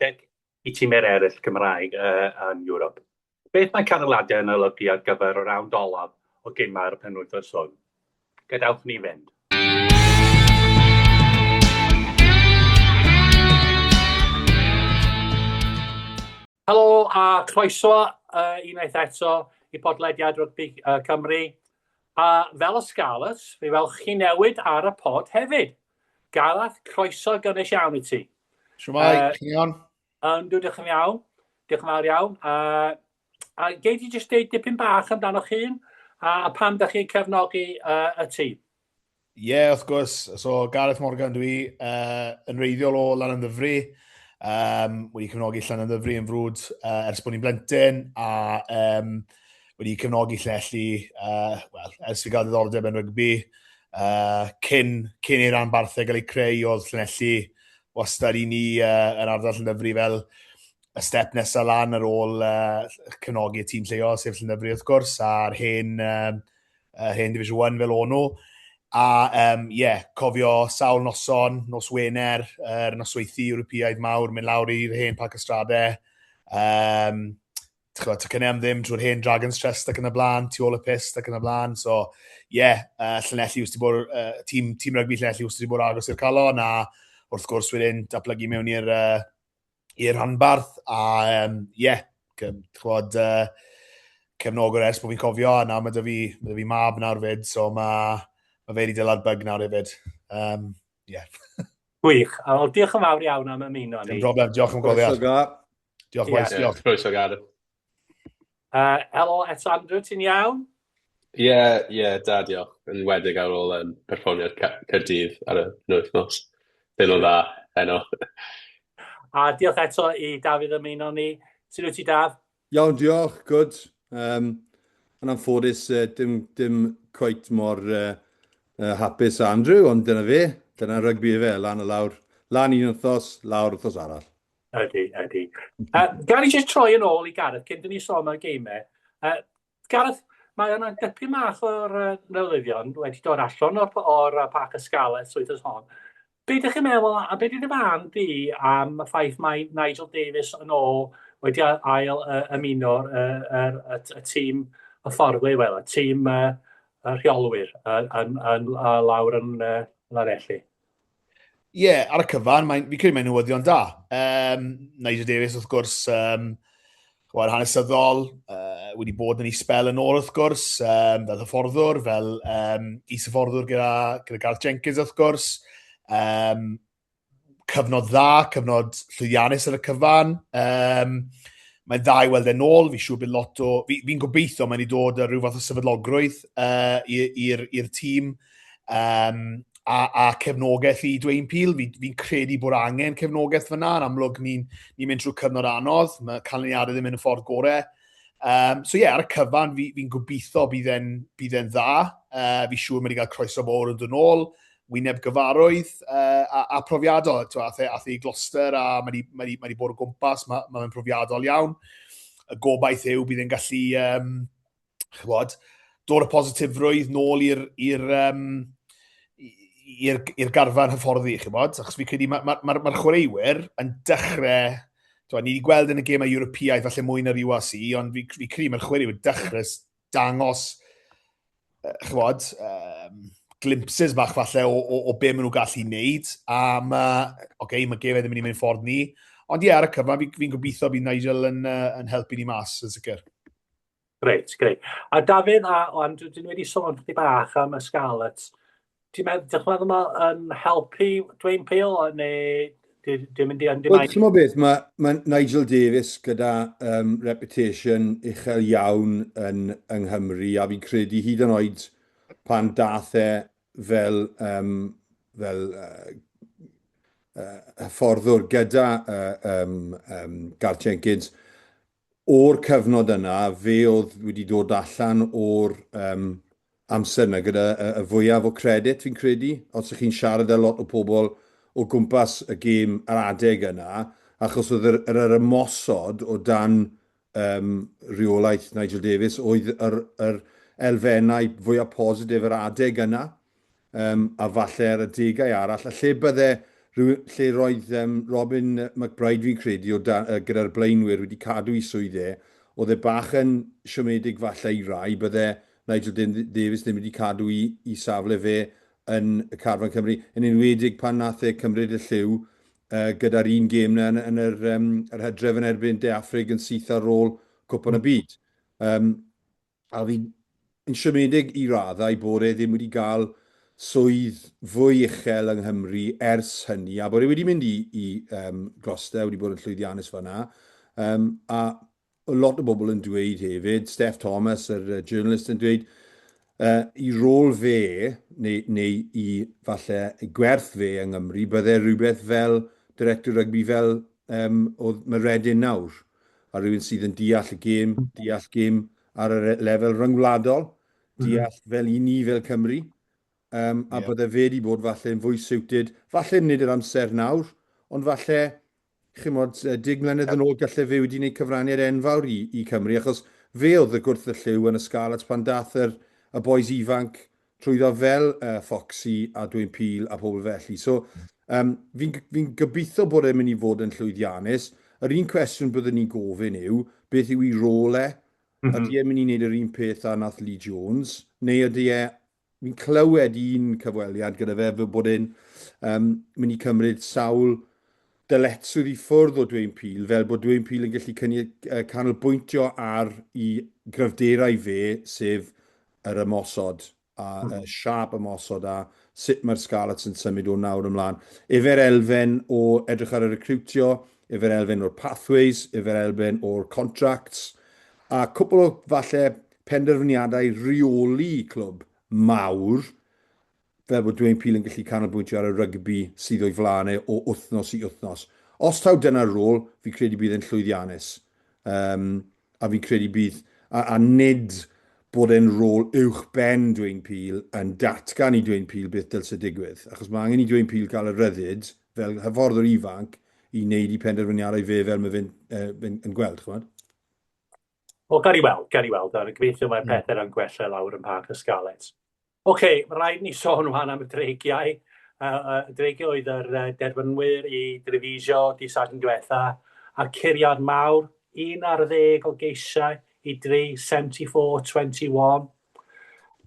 Teg i tîmau eraill Cymraeg uh, yn Ewrop. Beth mae canlyniadau yn olygu ar gyfer y rownd olaf o gemau'r penwythnos hwn? Gadewch ni fynd. Helo a chroeso uh, unwaith eto i podlediad Rygbi uh, Cymru. A fel y Scarlets, fe welwch chi newid ar y pod hefyd. Gareth, croeso gynnes iawn i ti. Shwmae, uh, chi'n iawn? Yndw, diolch yn iawn. Diolch yn fawr iawn. Uh, a gei di jyst deud dipyn bach amdanoch hun a, a pam da chi'n cefnogi uh, y tîm? Ie, yeah, wrth gwrs. So, Gareth Morgan dwi, uh, yn reiddiol o Lanymddyfri. Um, wedi cefnogi Llanymddyfri yn frwd uh, ers bod ni'n blentyn, a um, wedi cefnogi Llanelli, uh, well, ers fi gael diddordeb yn rygbi. Uh, cyn, cyn i'r ranbarthau gael eu creu, oedd Llanelli wastad i ni uh, yn ardal Llandyfri fel y step nesaf lan ar ôl uh, cefnogi y tîm lleol, sef Llandyfri wrth gwrs, a'r hen, um, uh, hen Division 1 fel o'n nhw. A um, yeah, cofio sawl noson, nos Wener, yr er nosweithi Ewropeaidd mawr, mynd lawr i'r hen Parc y Strade. Um, ch'mod, tocynnau am ddim trwy'r hen Dragon's Trust ac yn y blaen, tu ôl y pist ac yn y blaen. So, ie, yeah, uh, Llanelli wrth bod, uh, tîm, tîm rygbi Llanelli wrth wedi bod agos i'r calon, a wrth gwrs wedyn datblygu mewn i'r uh, i'r rhanbarth, a um, yeah, ch'mod, uh, cefnogwr ers bod fi'n cofio, a nawr mae dy fi, mae dy fi mab nawr fyd, so mae, mae fe wedi dyla'r byg nawr hefyd. Um, yeah. Gwych. Wel, diolch yn fawr iawn am ymuno ni. Dim problem, diolch am gofio. Diolch, boys, diolch. Croeso, Gareth. Uh, helo eto, Andrew, ti'n iawn? Ie, yeah, ie, yeah, da, diolch. Yn wedig ar ôl um, perfformiad Caerdydd ar y penwythnos. Ddim yn dda heno. A diolch eto i Dafydd ymuno ni. Sut wyt ti, Daf? Iawn, diolch, good. Um, yn anffodus, uh, dim, dim cweit mor uh, uh, hapus â Andrew, ond dyna fe. Dyna rygbi fe, lan a lawr. Lan un wythnos, lawr wythnos arall. Ydy, ydy. Uh, Gan i jyst troi yn ôl i Gareth, cyn dyn ni sôn am geimau. Uh, Gareth, mae yna dipyn bach o'r uh, newyddion wedi dod allan o'r, or uh, Parc y Scarlets wythnos hon. Be ydych chi'n meddwl, a be ydy dy farn di am y ffaith mae Nigel Davies yn ôl wedi ail uh, ymuno'r uh, er, y, y tîm hyfforddwyr, wel, y tîm uh, y rheolwyr uh, yn, yn, uh, lawr yn uh, Llanelli? Ie, yeah, ar y cyfan, mae'n, fi'n credu mae'n newyddion da. Um, Nigel Davies, wrth gwrs, um, chwarae hanesyddol, uh, wedi bod yn ei spel yn ôl, wrth gwrs, um, fel hyfforddwr, fel um, is-hyfforddwr gyda, gyda Gareth Jenkins, wrth gwrs. Um, cyfnod dda, cyfnod llwyddiannus ar y cyfan. Um, mae'n dda i weld e'n ôl, fi'n siŵr bydd lot o... Fi'n fi gobeithio mae'n i dod â rhyw fath o sefydlogrwydd uh, i'r tîm. Um, a, a cefnogaeth i Dwayne Peel. Fi'n fi credu bod angen cefnogaeth fyna. Yn amlwg, ni'n ni mynd trwy cyfnod anodd. Mae canlyniadau ddim yn y ffordd gorau. Um, so ie, yeah, ar y cyfan, fi'n fi, gobeithio bydd e'n bydd e'n dda. Uh, fi siŵr mae wedi cael croeso mawr yn dod nôl, wyneb gyfarwydd uh, a, a profiadol. Twa, ath, e, ath e i Gloucester a mae wedi, mae wedi, mae wedi bod o gwmpas, mae, mae fe'n profiadol iawn. Y gobaith yw bydd e'n gallu um, chybod, dod y positifrwydd nôl i'r i'r um, i'r i'r garfan hyfforddi, chybod, achos fi credu mae'r ma, ma, ma, ma chwaraewyr yn dechrau, twa, ni wedi gweld yn y gemau Ewropeaidd falle mwy na'r URC, ond fi, fi credu mae'r chwaraewyr dechrau dangos, chybod, um, glimpses bach falle o, o, o be maen nhw'n gallu wneud, a mae, oce, okay, mae gemau ddim yn mynd ffordd ni, ond ie, yeah, ar y cyfan, fi'n fi gobeithio bydd Nigel yn, uh, yn helpu ni mas, yn sicr. Grêt, grêt. A Dafydd a Andrew, dyn ni wedi sôn chydig bach am y Scarlets. Ti'n meddwl, dych chi'n meddwl mae'n helpu Dwayne Peel neu dwi'n mynd i Wel, ti'n meddwl beth, mae, mae Nigel Davies gyda um, reputation uchel iawn yn, yng Nghymru, a fi'n credu hyd yn oed pan dath e fel, um, fel uh, uh, hyfforddwr gyda uh, um, um, Garth Jenkins, O'r cyfnod yna, fe oedd wedi dod allan o'r um, amser yna gyda y, y fwyaf o credit, fi'n credu, os ych chi'n siarad â lot o pobl o gwmpas y gêm yr adeg yna, achos oedd yr, yr, yr ymosod o dan um, rheolaeth Nigel Davies oedd yr, yr elfennau fwyaf positif yr adeg yna. um, a falle ar adegau arall, a lle bydde Rhyw, lle roedd um, Robin McBryde fi'n credu o da, uh, gyda'r blaenwyr wedi cadw i swydd e, oedd e bach yn siomedig falle i rai, bydde Nigel Davies ddim wedi cadw i, i safle fe yn y carfan Cymru, yn enwedig pan nath e cymryd y lliw uh, gyda'r un gêm na yn, yn yr, um, yr hydref yn erbyn De Affrig yn syth ar ôl Cwpan y Byd. Um, a fi'n yn siomedig i raddau bod e ddim wedi cael swydd fwy uchel yng Nghymru ers hynny, a bod e wedi mynd i, i um, Gloucester, wedi bod yn llwyddiannus fanna. Um, a lot o bobl yn dweud hefyd, Steph Thomas, yr journalist, yn dweud, uh, i rôl fe, neu, neu i falle gwerth fe yng Nghymru, bydde rhywbeth fel director rygbi fel um, oedd Meredin nawr, a rhywun sydd yn deall y gêm, deall gêm ar y lefel ryngwladol, deall fel i ni fel Cymru, um, a yeah. bydde fe wedi bod falle yn fwy suited, falle nid yr amser nawr, ond falle chimod, 10 mlynedd yn ôl gallai fe wedi gwneud cyfraniad enfawr i, i Cymru, achos fe oedd y gwrth y lliw yn y Scarlets pan dath yr, y boys ifanc trwyddo fel uh, Foxy a Dwayne Peel a pobl felly. So, um, fi'n fi gobeithio bod e'n mynd i fod yn llwyddiannus. Yr un cwestiwn byddwn ni'n gofyn yw, beth yw ei rôl e? Mm -hmm. Ydy e'n mynd i wneud yr un peth â nath Lee Jones? Neu ydy e Fi'n clywed un cyfweliad gyda fe fel bod e'n um, mynd i cymryd sawl dyletswydd i ffwrdd o Dwayne Peel, fel bod Dwayne Peel yn gallu cynnig, uh, canolbwyntio ar i gryfderau fe, sef yr ymosod a mm. uh, siâp ymosod a sut mae'r Scarlets yn symud o nawr ymlaen. Efo'r elfen o edrych ar y recrwtio, efo'r elfen o'r pathways, efo'r elfen o'r contracts, a cwpl o falle penderfyniadau rheoli clwb mawr, fel bod Dwayne Peel yn gallu canolbwyntio ar y rygbi sydd o'i flaen e o wythnos i wythnos. Os taw dyna'r rôl, fi'n credu bydd e'n llwyddiannus. Um, a fi'n credu bydd, a, a nid bod e'n rôl uwch ben Dwayne Peel yn datgan i Dwayne Peel beth dylse digwydd. Achos mae angen i Dwayne Peel gael y rhyddid fel hyfforddwr ifanc i wneud i penderfyniadau fe fel mae fe'n uh, yn gweld, chymod? Wel, gawn ni weld, gawn ni weld. Gobeithio mae'r mm. pethau yn gwella lawr yn Parc y Scarlets. Oce, okay, mae rhaid ni sôn rwan am y dreigiau. Uh, uh, dreigiau oedd yr uh, derbynwyr i Drevisio di Sadwrn diwetha, a curiad mawr, 11 o geisiau i 3, 74-21.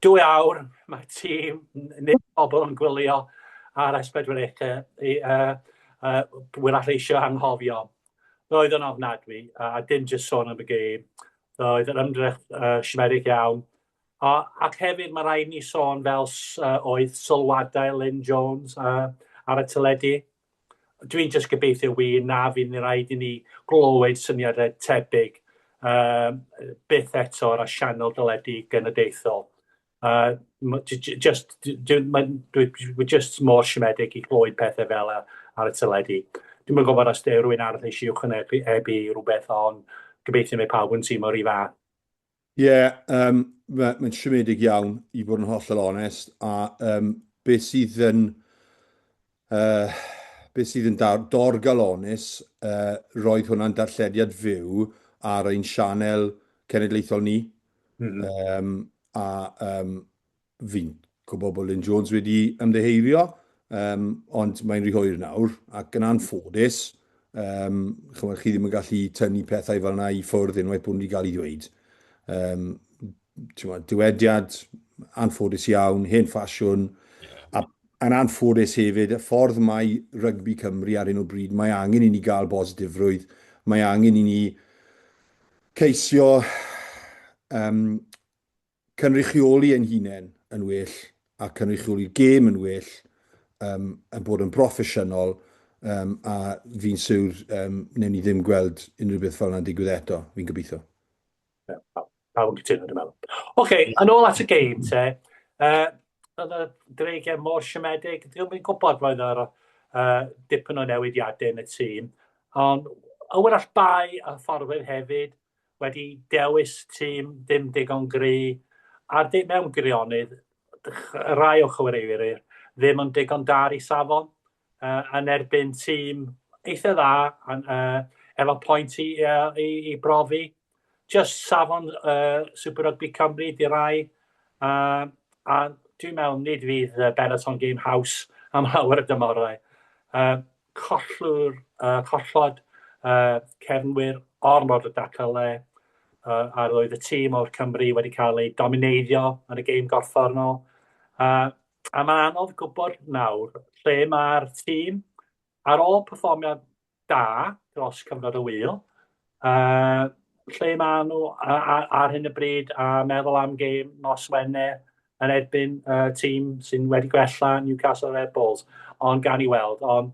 Dwy awr, mae tîm neu pobl yn gwylio ar S4C i, uh, uh, wyrach eisiau anghofio. Roedd yn ofnadwy, a dim jyst sôn am y gêm. Roedd yr ymdrech uh, siomedig iawn. A, ac hefyd mae rhaid ni sôn fel uh, oedd sylwadau Lynn Jones uh, ar y teledu. Dwi'n jyst gobeithio wir na fydd yn rhaid i ni glywed syniadau tebyg uh, byth eto ar y sianel deledu genedlaethol. Uh, just, dwi, dwi just mor siomedig i glywed pethau fel ar y teledu. Dwi'm yn gwybod os ydy rhywun arall eisiau ychwanegu rhywbeth, ond gobeithio mae pawb yn teimlo rhy fath. Ie, yeah, um, mae'n ma siomedig iawn i fod yn hollol onest, a um, beth sydd yn uh, beth sydd yn dar, dorgalonus, uh, roedd hwnna'n darllediad fyw ar ein sianel cenedlaethol ni. Mm -hmm. um, a um, Fi'n gwybod bod Lyn Jones wedi ymddiheurio, um, ond mae'n rhy hwyr nawr, ac yn anffodus, um, chymod, chi ddim yn gallu tynnu pethau fel yna i ffwrdd unwaith bod nhw wedi cael ei ddweud. Um, mod, dywediad anffodus iawn, hen ffasiwn, yeah. a yn anffodus hefyd, y ffordd mae rygbi Cymru ar hyn o bryd, mae angen i ni gael bositifrwydd, mae angen i ni ceisio um, cynrychioli ein hunain yn well a cynrychioli'r gêm yn well, um, yn bod yn broffesiynol, um, a fi'n siwr um, newn ni ddim gweld unrhyw beth fel yna'n digwydd eto, fi'n gobeithio. Yeah, pawb yn cytuno, dwi'n meddwl. Oce, okay, yn ôl at y gêm te. Uh, oedd y dreigiau mor siomedig. Dwi'n gwybod roedd yr uh, dipyn o newidiadau yn y tîm. Ond wrach bai y fforwyr hefyd. wedi dewis tîm dim digon gry, a dim mewn gwirionedd, rhai o chwaraewyr ddim yn digon da ar ei safon, uh, yn erbyn tîm eitha dda, uh, efo pwynt i, uh, i, i brofi. Just safon uh, Super Rugby Cymru di rai, uh, a dwi'n meddwl nid fydd Benetton Game House am lawer y dymorau. Collwr, collod cefnwyr ormod o daclau, a roedd y tîm o'r Cymru wedi cael ei domineiddio yn y gêm gorffennol. A mae'n anodd gwybod nawr lle mae'r tîm ar ôl perfformiad da dros cyfnod y ŵyl, lle maen nhw ar hyn o bryd a meddwl am gêm nos Wener yn erbyn uh, tîm sy'n wedi gwella Newcastle Red Bulls, ond gan i weld, ond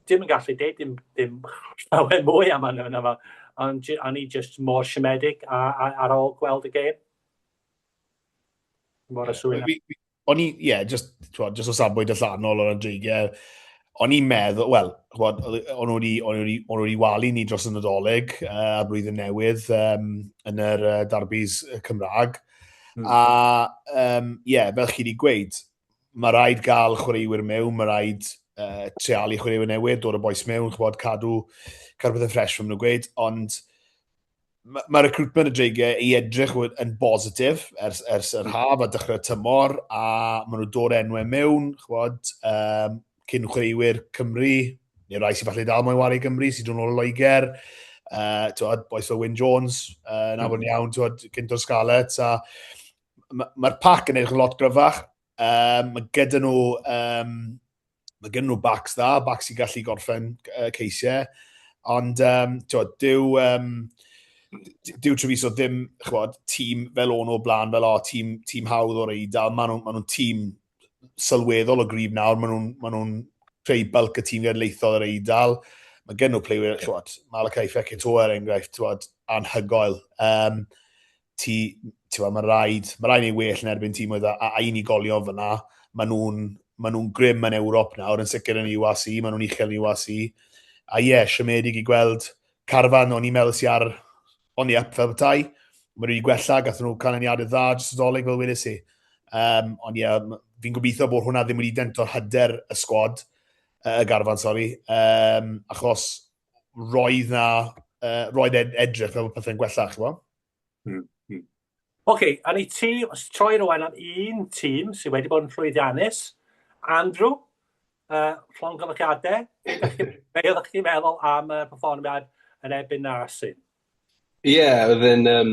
dim yn gallu deud dim, dim llawer mwy am hynny yma, ond o'n i just mor siomedig a, a, ar ôl gweld y gêm. Mor y swy'n. O'n i, ie, yeah, just, twod, just o safbwynt allanol o'r dreigiau, o'n i'n meddwl, wel, chwod, o'n nhw wedi, o'n nhw wedi, o'n nhw wedi walu ni dros y Nadolig a blwyddyn newydd um, yn yr uh, darbis Cymraeg. A, um, yeah, fel chi wedi gweud, mae rhaid gael chwaraewyr mewn, mae rhaid uh, treialu chwaraewyr newydd, dod o boes mewn, chwod, cadw, cadw pethau ffres fel maen nhw'n gweud, ond mae ma recruitment y Dreigiau i edrych yn bositif ers, ers yr haf a dechrau'r tymor, a maen nhw dod enwau mewn, chwod, um, cyn chwaraewyr Cymru, neu rai sy'n falle dal moyn wario Gymru, sy'n dod nôl o Loegr, uh, twod, bois fel Wyn Jones, uh, na bod yn iawn, twod, gynt o'r Scarlets, a mae'r ma pac yn edrych yn lot gryfach, um, mae gyda nhw um, mae gen nhw backs dda, backs sy'n gallu gorffen uh, ceisiau, ond um, twod, dyw, um, dyw Treviso ddim chwod, tîm fel o'n o blaen, fel o, tîm, tîm hawdd o'r Eidal, maen nhw'n ma nhw tîm sylweddol o gryf nawr, maen nhw'n ma nhw creu bulk y tîm genedlaethol yr Eidal. Mae gen nhw playwyr, chwod, Malakai Fekitoa er enghraifft, chwod, anhygoel. Um, ti, ti'n mae rhaid, mae rhaid ni well yn erbyn tîmoedd a, a unigolion fyna. Maen nhw'n ma nhw grym yn Ewrop nawr, yn sicr yn URC, maen nhw'n uchel yn URC. A ie, yeah, siomedig i gweld carfan o'n i'n meddwl sy'n ar on the up fel petai. Mae wedi gwella, gathon nhw canlyniadau dda dros y Dolig fel wedes i. Um, ond ie, yeah, fi'n gobeithio bod hwnna ddim wedi dento'r hyder y sgwad, y garfan, sori, um, achos roedd na, uh, roedd ed edrych fel bod pethau'n gwella, chi'n gwybod? Oce, okay, a ni ti, os troi rwan am un tîm sydd wedi bod yn llwyddiannus, Andrew, uh, llongyfarchiadau, be oeddech chi'n meddwl am y perfformiad yn erbyn Racing? Ie, yeah, oedd yn um,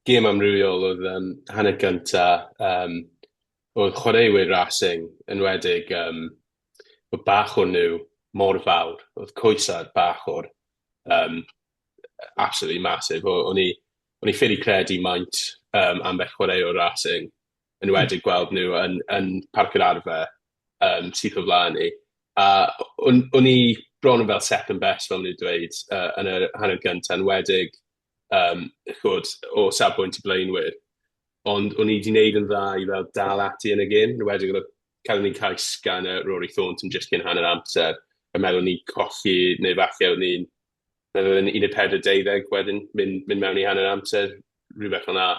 gêm amrywiol, oedd um, hanner gynta, um, oedd chwaraewyr Racing, enwedig um, oedd bach o nhw mor fawr, oedd coesau bach o'r um, absolutely massive. O'n i, o'n i ffili credu maint um, ambell chwaraewr Racing, enwedig gweld nhw yn, yn Parc yr Arfe um, syth o flaen ni. A o'n, o'n i bron yn fel second best, fel nhw'n dweud, uh, yn yr hanner gyntaf, enwedig um, chwod, o safbwynt y blaenwyr. Ond o'n i wedi gwneud yn dda i fel dal ati yn y gêm, enwedig oedd cael ni cais gan uh, Rory Thornton jyst cyn hanner amser, a meddwl ni colli, neu falle o'n i'n meddwl yn 14 12 wedyn, mynd, mynd mewn i hanner amser, rhywbeth fel 'na.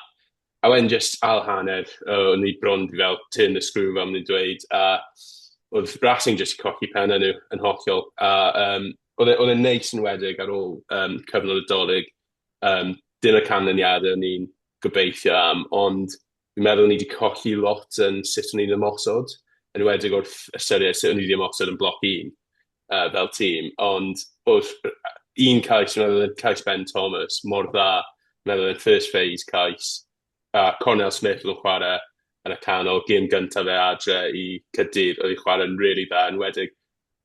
A wedyn jyst ail hanner, uh, o'n i bron di fel turn the screw fel maen nhw'n dweud, a oedd Racing jyst colli pennau nhw yn hollol. A um, oedd e, oedd e'n neis yn wedig ar ôl um, cyfnod y Dolig. Um, dim y canlyniadau o'n i'n gobeithio am, ond fi'n meddwl ni wedi colli lot yn sut o'n i'n ymosod, yn enwedig wrth ystyried sut o'n i wedi ymosod yn bloc un uh, fel tîm, ond wrth un cais, fi'n meddwl cais Ben Thomas, mor dda, fi'n meddwl yn first phase cais, a Cornel Smith oedd yn chwarae yn y canol, gêm gyntaf fe adre i Caerdydd, oedd hi'n chwarae'n really dda, yn enwedig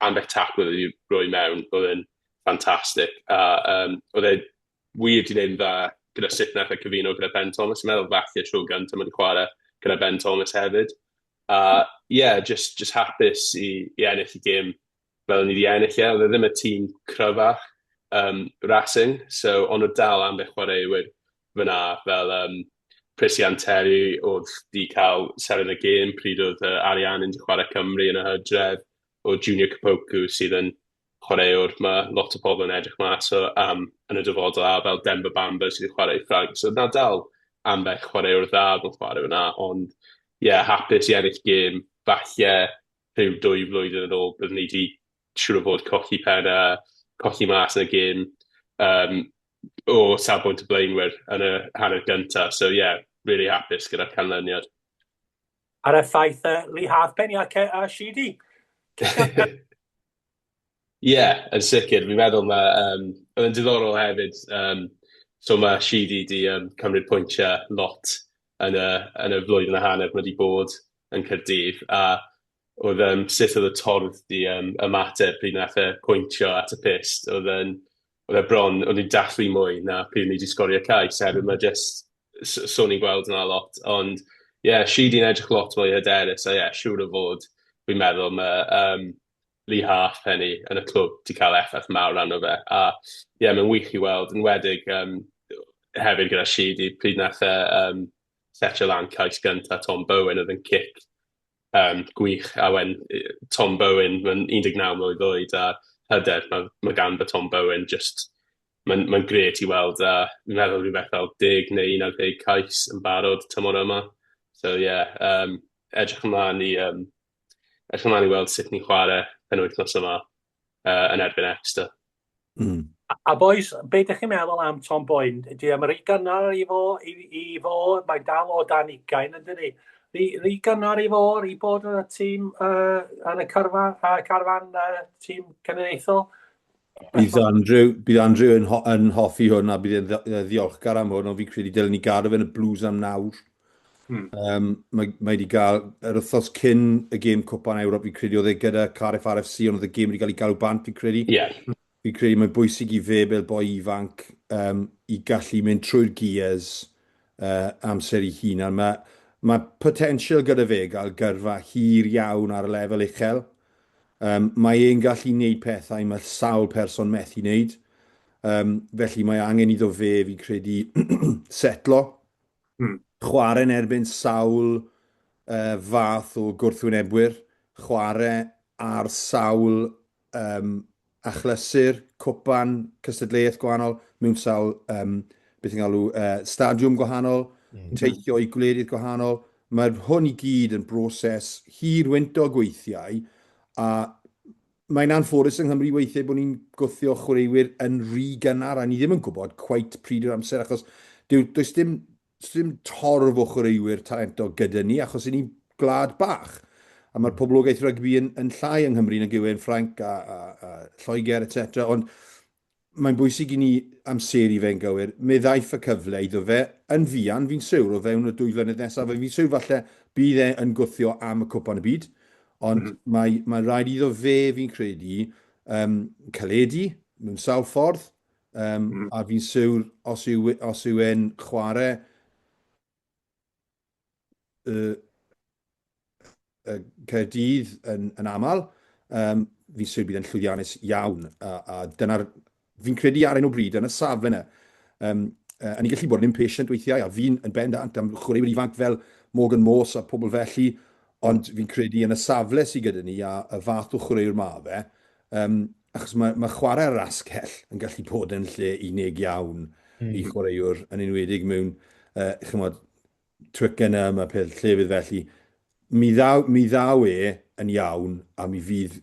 ambell tackle oedd wedi rhoi mewn, oedd e'n ffantastig, a um, oedd e wir 'di wneud yn dda gyda sut wnaeth e cyfuno gyda Ben Thomas. Fi'n meddwl falle tro gyntaf mae 'di chwarae gyda Ben Thomas hefyd. A ie, yeah, just, just hapus i, i ennill y gêm fel ni wedi ennill e. Oedd e ddim y tîm cryfach um, Racing, so ond oedd dal ambell chwaraewyr fyna fel um, Prisian Terry oedd di cael seren y gêm pryd oedd uh, Ariannin di chwarae Cymru yn y hydref, o Junior Kpoku sydd yn chwaraewr mae lot o pobl yn edrych mas o am yn y dyfodol a fel Demba Bamba sydd wedi chwarae i Ffrainc. So na dal ambell chwaraewr dda yn chwarae fyna, ond ie, yeah, hapus i ennill gêm. Falle rhyw dwy flwyddyn yn ôl byddwn ni wedi siŵr o fod colli pen a colli mas yn y gêm um, o safbwynt y blaenwyr yn y hanner gyntaf. So ie, yeah, really hapus gyda'r canlyniad. Ar effaith uh, Lee Halfpenny a, a Sheedy. Ie, yeah, yn sicr. Fi'n meddwl mae... Oedd yn diddorol hefyd. So mae Sheedy di cymryd pwyntiau lot yn y flwyddyn a hanner mae wedi bod yn Caerdydd. A oedd sut oedd y torf di ymateb pryd nath e pwyntio at y pyst. Oedd e bron, oedd ni'n dathlu mwy na pryd ni wedi sgorio cais. Hefyd mae just, so ni'n gweld yna lot. Ond ie, yeah, Sheedy'n edrych lot mwy hyderus. A ie, yeah, siŵr o fod, fi'n meddwl mae Lee Halfpenny yn y clwb 'di cael effaith mawr arno fe. A ie, yeah, mae'n wych i weld, yn wedig hefyd gyda Sheedy, pryd nath e setio lan cais gyntaf Tom Bowen, oedd yn cic gwych, a wen Tom Bowen, mae'n 19 mlwydd oed, a hyder mae ganddo Tom Bowen, just mae'n grêt i weld, a fi'n meddwl rhywbeth fel 10 neu 11 cais yn barod tymor yma. So ie, yeah, edrych ymlaen i weld sut ni'n chwarae penwythnos yma yn erbyn Exeter. A, a boys, be ydych chi'n meddwl am Tom Bowen? Ydy am rhy gynnar i fo, mae'n dal o dan 20 yn dydi? Rhy gynnar i fo, i bod yn y tîm, yn y carfan tîm cenedlaethol? Bydd Andrew yn hoffi hwn a bydd e'n ddiolchgar am hwn, ond fi'n credu dylen ni gadw fe yn y Blues am nawr. Mae wedi cael, yr wythnos cyn y gêm Cwpan Ewrop, fi'n credu oedd e gyda Cardiff RFC, ond oedd y gêm wedi cael ei galw bant, fi'n credu. Fi'n credu mae'n bwysig i fe fel boi ifanc i gallu mynd trwy'r gears amser i hunan. Mae potential gyda fe gael gyrfa hir iawn ar y lefel uchel. Mae e'n gallu gwneud pethau mae sawl person methu wneud. Felly mae angen iddo fe, fi'n credu, setlo. Chwarae yn erbyn sawl fath o gwrthwynebwyr, chwarae ar sawl achlysur, cwpan, cystadleuaeth gwahanol, mewn sawl, beth i'n galw, stadiwm gwahanol, teithio i gwledydd gwahanol. Mae hwn i gyd yn broses hir wyntog weithiau, a mae'n anffodus yng Nghymru weithiau bod ni'n gwthio chwaraewyr yn rhy gynnar a ni ddim yn gwybod cweit pryd yw'r amser achos does dim torf o chwaraewyr talentog gyda ni achos ni'n gwlad bach. A mae'r poblogaeth rygbi yn llai yng Nghymru nag yw e'n Ffrainc a Lloegr, etc. Ond mae'n bwysig i ni amseru fe'n gywir. Mi ddaeth y cyfle iddo fe yn fuan, fi'n siwr, o fewn y 2 flynedd nesaf. Fi'n siwr falle bydd e yn gwthio am y Cwpan y Byd, ond mae rhaid iddo fe, fi'n credu, caledu mewn sawl ffordd, a fi'n siwr os yw e'n chwarae Caerdydd yn aml, fi'n siŵr bydd e'n llwyddiannus iawn. A dyna'r, fi'n credu ar hyn o bryd, yn y safle yna, a ni'n gallu bod yn impatient weithiau, a fi'n yn bendant am chwaraewyr ifanc fel Morgan Morse a pobl felly, ond fi'n credu yn y safle sydd gyda ni a y fath o chwaraewr ma fe, achos mae chwarae ar yr asgell yn gallu bod yn lle unig iawn i chwaraewr, yn enwedig mewn, chymod, Twickenham a peth llefydd felly. Mi ddaw e yn iawn a mi fydd,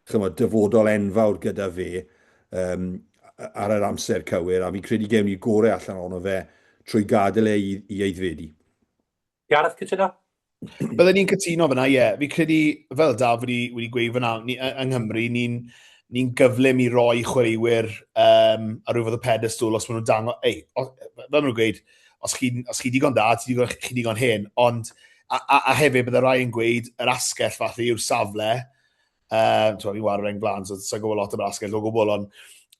chymod, dyfodol enfawr gyda fe ar yr amser cywir, a fi'n credu gewn ni'r gorau allan ohono fe trwy gadael e i aeddfedu. Gareth, cytuno? Byddwn ni'n cytuno fyna, ie. Fi credu, fel Daf wedi gweud fyna, ni, yng Nghymru, ni'n ni gyflym i roi chwaraewyr ar rhyw fath o pedestal os maen nhw'n dangos... Ei, fel maen nhw'n gweud, os chi digon da, chi digon hen, ond a hefyd bydde rai yn gweud yr asgell fath yw'r safle, fi'n wario reng blaen, so sa'n gwybod lot am yr asgell o gwbl, ond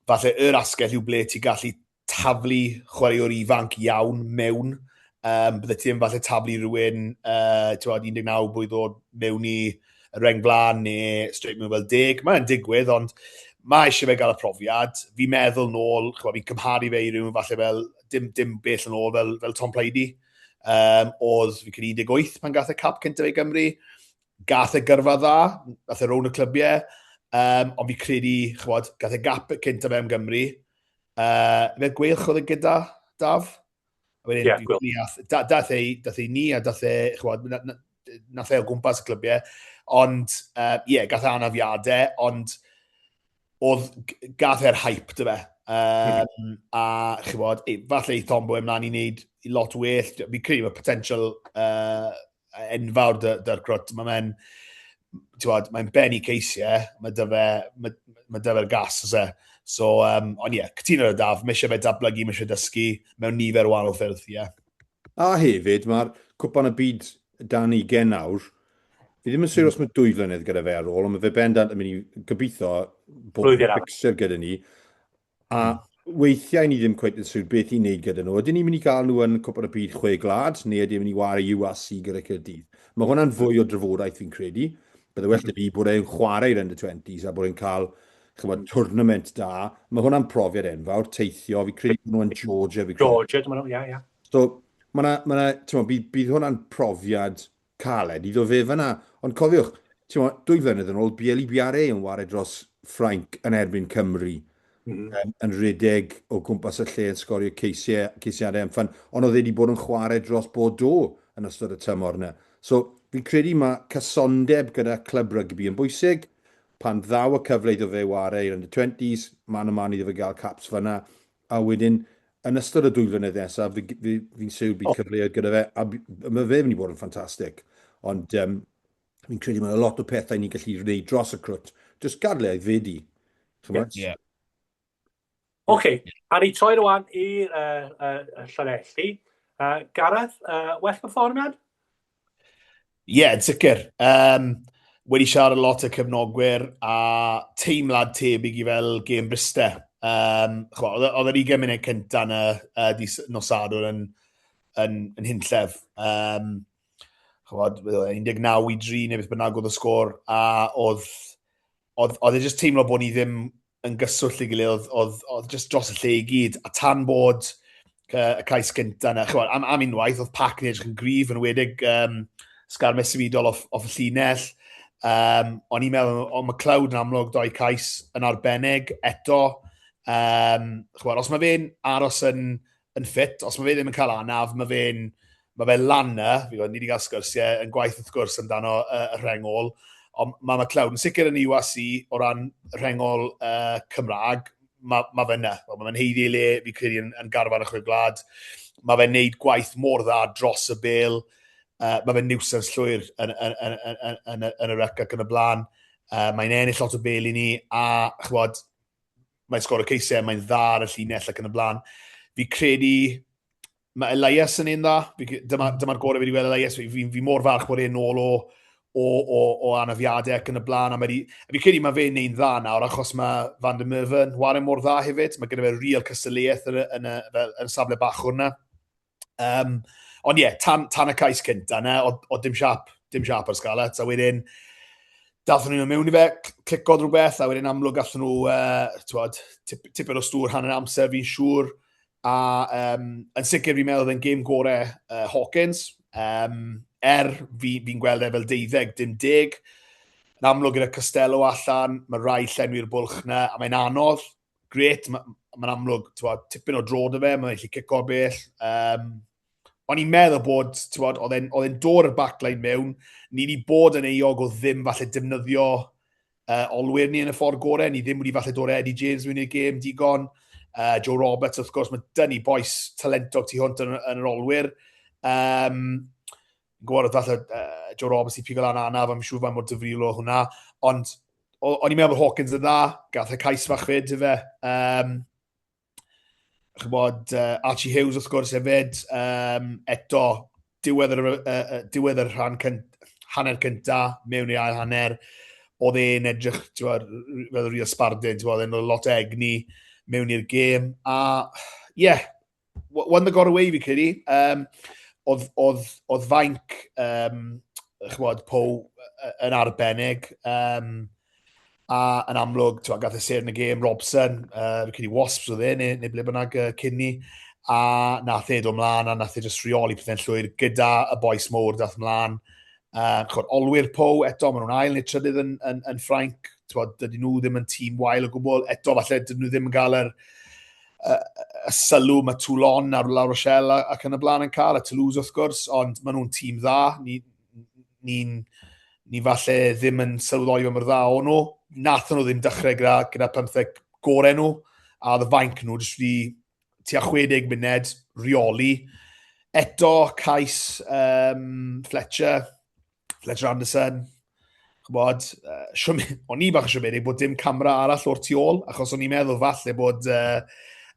falle yr asgell yw ble ti'n gallu taflu chwaraewr ifanc iawn mewn. Bydde ti ddim falle taflu rhywun 19 blwydd oed mewn i y reng flaen neu straight mewn fel 10. Mae'n digwydd, ond mae eisiau fe gael y profiad. Fi'n meddwl nôl, chwa, fi'n cymharu fe i rhywun falle fel, dim bell yn ôl, fel Tom Prydie. Oedd, fi'n credu, 18 pan gath e cap cyntaf i Gymru. Gath e gyrfa dda, gath e rownd y clybiau, ond fi'n credu, chwod, gath e gap cyntaf fe am Gymru. Fe Gweilch oedd e gyda, Daf? A wedyn, yeah, Gweilch. Dath e ni a dath e, chwod, nath e o gwmpas y clybiau. Ond, ie, yeah, gath e anafiadau, ond oedd gath e'r hype, dy fe. A chybod, falle i Tombo ymlaen i wneud lot well. Fi'n credu mae potential enfawr dy'r crwt. Mae fe'n... Bod, mae'n bennu ceisiau, mae dy fe, mae, mae dy fe'r gas, oes e. So, ond ie, yeah, cytuno ar y daf, mae eisiau fe datblygu, mae eisiau dysgu mewn nifer o wahanol ffyrdd, ie. Yeah. A hefyd, mae'r cwpan y byd dan 20 nawr. Fi ddim yn siŵr os mae 2 flynedd gyda fe ar ôl, ond mae fe bendant yn mynd i gobeithio bod yn fixture gyda ni. A weithiau ni ddim cweit yn siŵr beth i wneud gyda nhw. Ydyn ni'n mynd i gael nhw yn Cwpan y Byd Chwe Gwlad, neu ydyn ni'n mynd i wario URC gyda Caerdydd? Mae hwnna'n fwy o drafodaeth fi'n credu. Bydde well 'da fi bod e'n chwarae i'r under 20s a bod e'n cael chymod, tournament da. Mae hwnna'n profiad enfawr, teithio. Fi credu bod nhw yn Georgia. Fi credu. Georgia, dwi'n meddwl, ie, ie. So, mae 'na, ma 'na, ti'n bydd, bydd hwnna'n profiad caled iddo fe fyna. Ond cofiwch, ti'n 2 flynedd yn ôl, Bielle-Biarrey yn ware dros Ffrainc yn erbyn Cymru. Yn rhedeg o gwmpas y lle yn sgorio ceisiau, ceisiadau am ffyn. Ond oedd e wedi bod yn chwarae dros Bordeaux yn ystod y tymor yna. So, fi'n credu mae cysondeb gyda clwb rygbi yn bwysig. Pan ddaw y cyfle iddo fe ware i'r under 20s, man a man iddo fe gael caps fyna. A wedyn, yn ystod y 2 flynedd nesaf, fi, fi, fi'n siwr bydd cyfleoedd gyda fe, a mae fe mynd i bod yn ffantastig. Ond fi'n credu mae lot o pethau ni'n gallu gwneud dros y crwt. Just gadw e aeddfedu. Chymod? Yeah. Oce, okay. a ni troi rwan i'r Llanelli. Gareth, well perfformiad? Ie, yeah, yn sicr. Wedi siarad lot o cefnogwyr a teimlad tebyg i fel gêm Bryste. Oedd yr 20 munud cyntaf yn y nos Sadwrn yn, yn, yn hunllef. Chymod, 19-3 neu beth bynnag oedd y sgôr, a oedd, oedd, oedd e just teimlo bod ni ddim yn gyswllt ei gilydd, oedd, oedd, oedd just dros y lle i gyd, a tan bod y cais gyntaf yna, chymod, am, am unwaith, oedd pac yn edrych yn gryf, yn wedig sgarmes symudol off, off y llinell. O'n i'n meddwl, o McLeod yn amlwg, doi cais yn arbennig eto. Chymod, os mae fe'n aros yn, yn ffit, os mae fe ddim yn cael anaf, mae fe'n mae fe lan na, fi gwybod, ni wedi cael sgyrsiau yn gwaith wrth gwrs amdano y rhengol, ond mae McLeod yn sicr yn UAC o ran rhengol Cymraeg, mae, mae fe yna. Mae fe'n heiddi ei le, fi credu, yn, yn garfan y chwe gwlad. Mae fe'n neud gwaith mor dda dros y bel. Mae fe'n niwsans llwyr yn, yn, yn, yn, yn, yn, yn y ryc ac yn y blaen. Mae'n ennill lot o bel i ni, a chwbod, mae'n sgoro ceisiau, mae'n dda ar y llinell ac yn y blaen. Fi credu mae Elias yn un dda. Dyma'r dyma gorau fi wedi gweld Elias. Fi, fi, fi mor falch bod e'n ôl o, o, o, o anafiadau ac yn y blaen. A, mae di, a fi credu mae fe'n neud dda nawr achos mae Van der Merwe yn mor dda hefyd. Mae gyda fe real cystadleuaeth yn y, yn y, fel, yn y safle bachwr yna. Ond ie, yeah, tan, tan y cais cynta yna, oedd, oedd dim siap, dim siap ar Scarlets. A wedyn, dathon nhw mewn i fe, clicodd rhywbeth, a wedyn amlwg gathon nhw, twod, tip, tipyn o stŵr hanner amser, fi'n siŵr. A yn sicr fi'n meddwl oedd e'n gêm gore Hawkins. Er fi'n fi gweld e fel deuddeg, dim deg. Yn amlwg gyda Costello allan, mae rai llenwi'r bwlch na, a mae'n anodd. Gret, mae'n ma amlwg, twod, tipyn o dro 'da fe, mae'n gallu cico bell. O'n i'n meddwl bod, twod, oedd e'n dod yr backline mewn, ni wedi bod yn euog o ddim falle defnyddio olwyr ni yn y ffordd gorau, ni ddim wedi falle dod Eddie James mewn i'r gêm digon, Joe Roberts wrth gwrs, mae dyn ni boes talentog tu hwnt yn, yn yr olwyr. Gwybod oedd falle Joe Roberts i pigo lan anaf, I'm siŵr faint mor difrifol o hwnna, ond o'n i'n meddwl bod Hawkins yn dda, gath e cais fach fyd, ife. Chybod, Archie Hughes wrth gwrs hefyd, eto, diwedd yr, diwedd yr rhan cynt, hanner cynta, mewn i ail hanner, oedd e'n edrych, ti'n fel real sbardun, ti'n oedd e'n lot o egni mewn i'r gêm, a ie, yeah, one that got away fi credu. Oedd, oedd, oedd fainc, chymod, Pow yn arbennig. A yn amlwg, ti'n gath e sêr yn y gêm, Robson, fi credu Wasps oedd e, neu, neu ble bynnag cyn ni. A nath e dod mlaen, a nath e just rheoli pethau'n llwyr gyda y boys mowr dath mlaen. Chod, olwyr Pow eto, maen nhw'n ail neu trydydd yn, yn, yn Ffrainc. T'wod, dydyn nhw ddim yn tîm wael o gwbl. Eto, falle, dydyn nhw ddim yn cael yr, y, y sylw mae Toulon a'r La Rochelle ac yn y blaen yn cael, a Toulouse wrth gwrs, ond maen nhw'n tîm dda. Ni'n ni, ni, ni falle ddim yn sylweddoli pa mor dda o'n nhw. Nathon nhw ddim dechrau gyda, gyda 15 gorau nhw, a oedd y fainc nhw jyst wedi tua 60 munud reoli. Eto, cais Fletcher, Fletcher Anderson. Ch'mod, uh, o'n i bach yn siomedig bod dim camera arall o'r tu ôl, achos o'n i'n meddwl falle bod uh,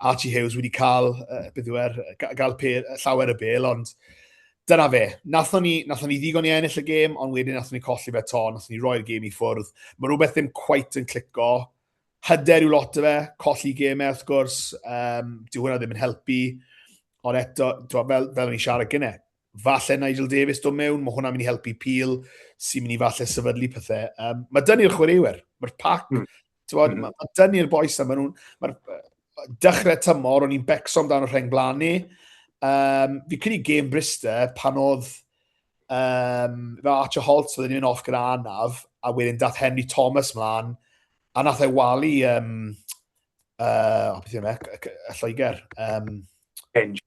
Archie Hughes wedi cael, uh, beth yw er, gael pe, llawer y bel, ond dyna fe. Nathon ni, nathon ni ddigon i ennill y gêm, ond wedyn nathon ni colli fe to, nathon ni roi'r gêm i ffwrdd. Mae rhywbeth ddim quite yn clico. Hyder yw lot o fe, colli gemau wrth gwrs, um, dyw hwnna ddim yn helpu. Ond eto, fel, fel o'n i'n siarad gynnau, falle Nigel Davies dod mewn, mae hwnna'n mynd i helpu Peel, sy'n mynd i falle sefydlu pethau. Um, mae dyn ni'r chwaraewyr, mae'r pac, mm. mm. mae, mae dyn ni'r bois yma, nhw'n, mae'r dechrau tymor, o'n i'n becso amdano rheng blaen ni. Um, fi credu gêm Bristol pan oedd um, fe Archer Holt, oedd yn mynd off gyda anaf, a wedyn dath Henry Thomas mlaen, a nath e walu, um, uh, oh, beth yw'n e, y Lloegr. Um, Genge.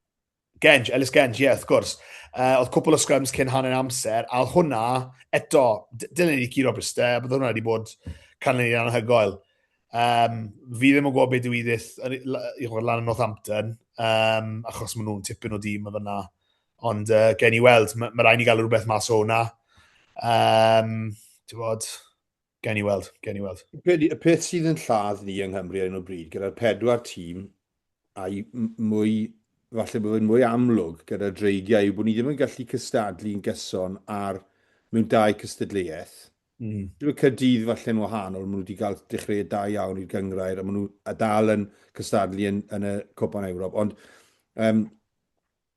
Genge, Ellis Genge, ie, yeah, wrth gwrs. Uh, oedd cwpl o scrums cyn hanner amser, a oedd hwnna, eto, dylen ni wedi curo Bryste, a bydd hwnna wedi bod canlyniad anhygoel. Um, fi ddim yn gwybod beth ddigwyddith i lan yn Northampton, um, achos maen nhw'n tipyn o dîm o fyna. Ond uh, gen i weld, mae ma rhaid ni gael rhywbeth mas o hwnna. Um, ti'n bod, gen i weld, gen i weld. Y peth sydd yn lladd ni yng Nghymru ar hyn o bryd, gyda'r pedwar tîm, a'i mwy, falle bod fe'n mwy amlwg gyda'r Dreigiau, yw bod ni ddim yn gallu cystadlu'n gyson ar mewn dau cystadleuaeth. Mm. Dwi'n Caerdydd falle'n wahanol, maen nhw wedi cael dechreuad da iawn i'r gynghrair a maen nhw a dal yn cystadlu yn, yn y Cwpan Ewrop. Ond um,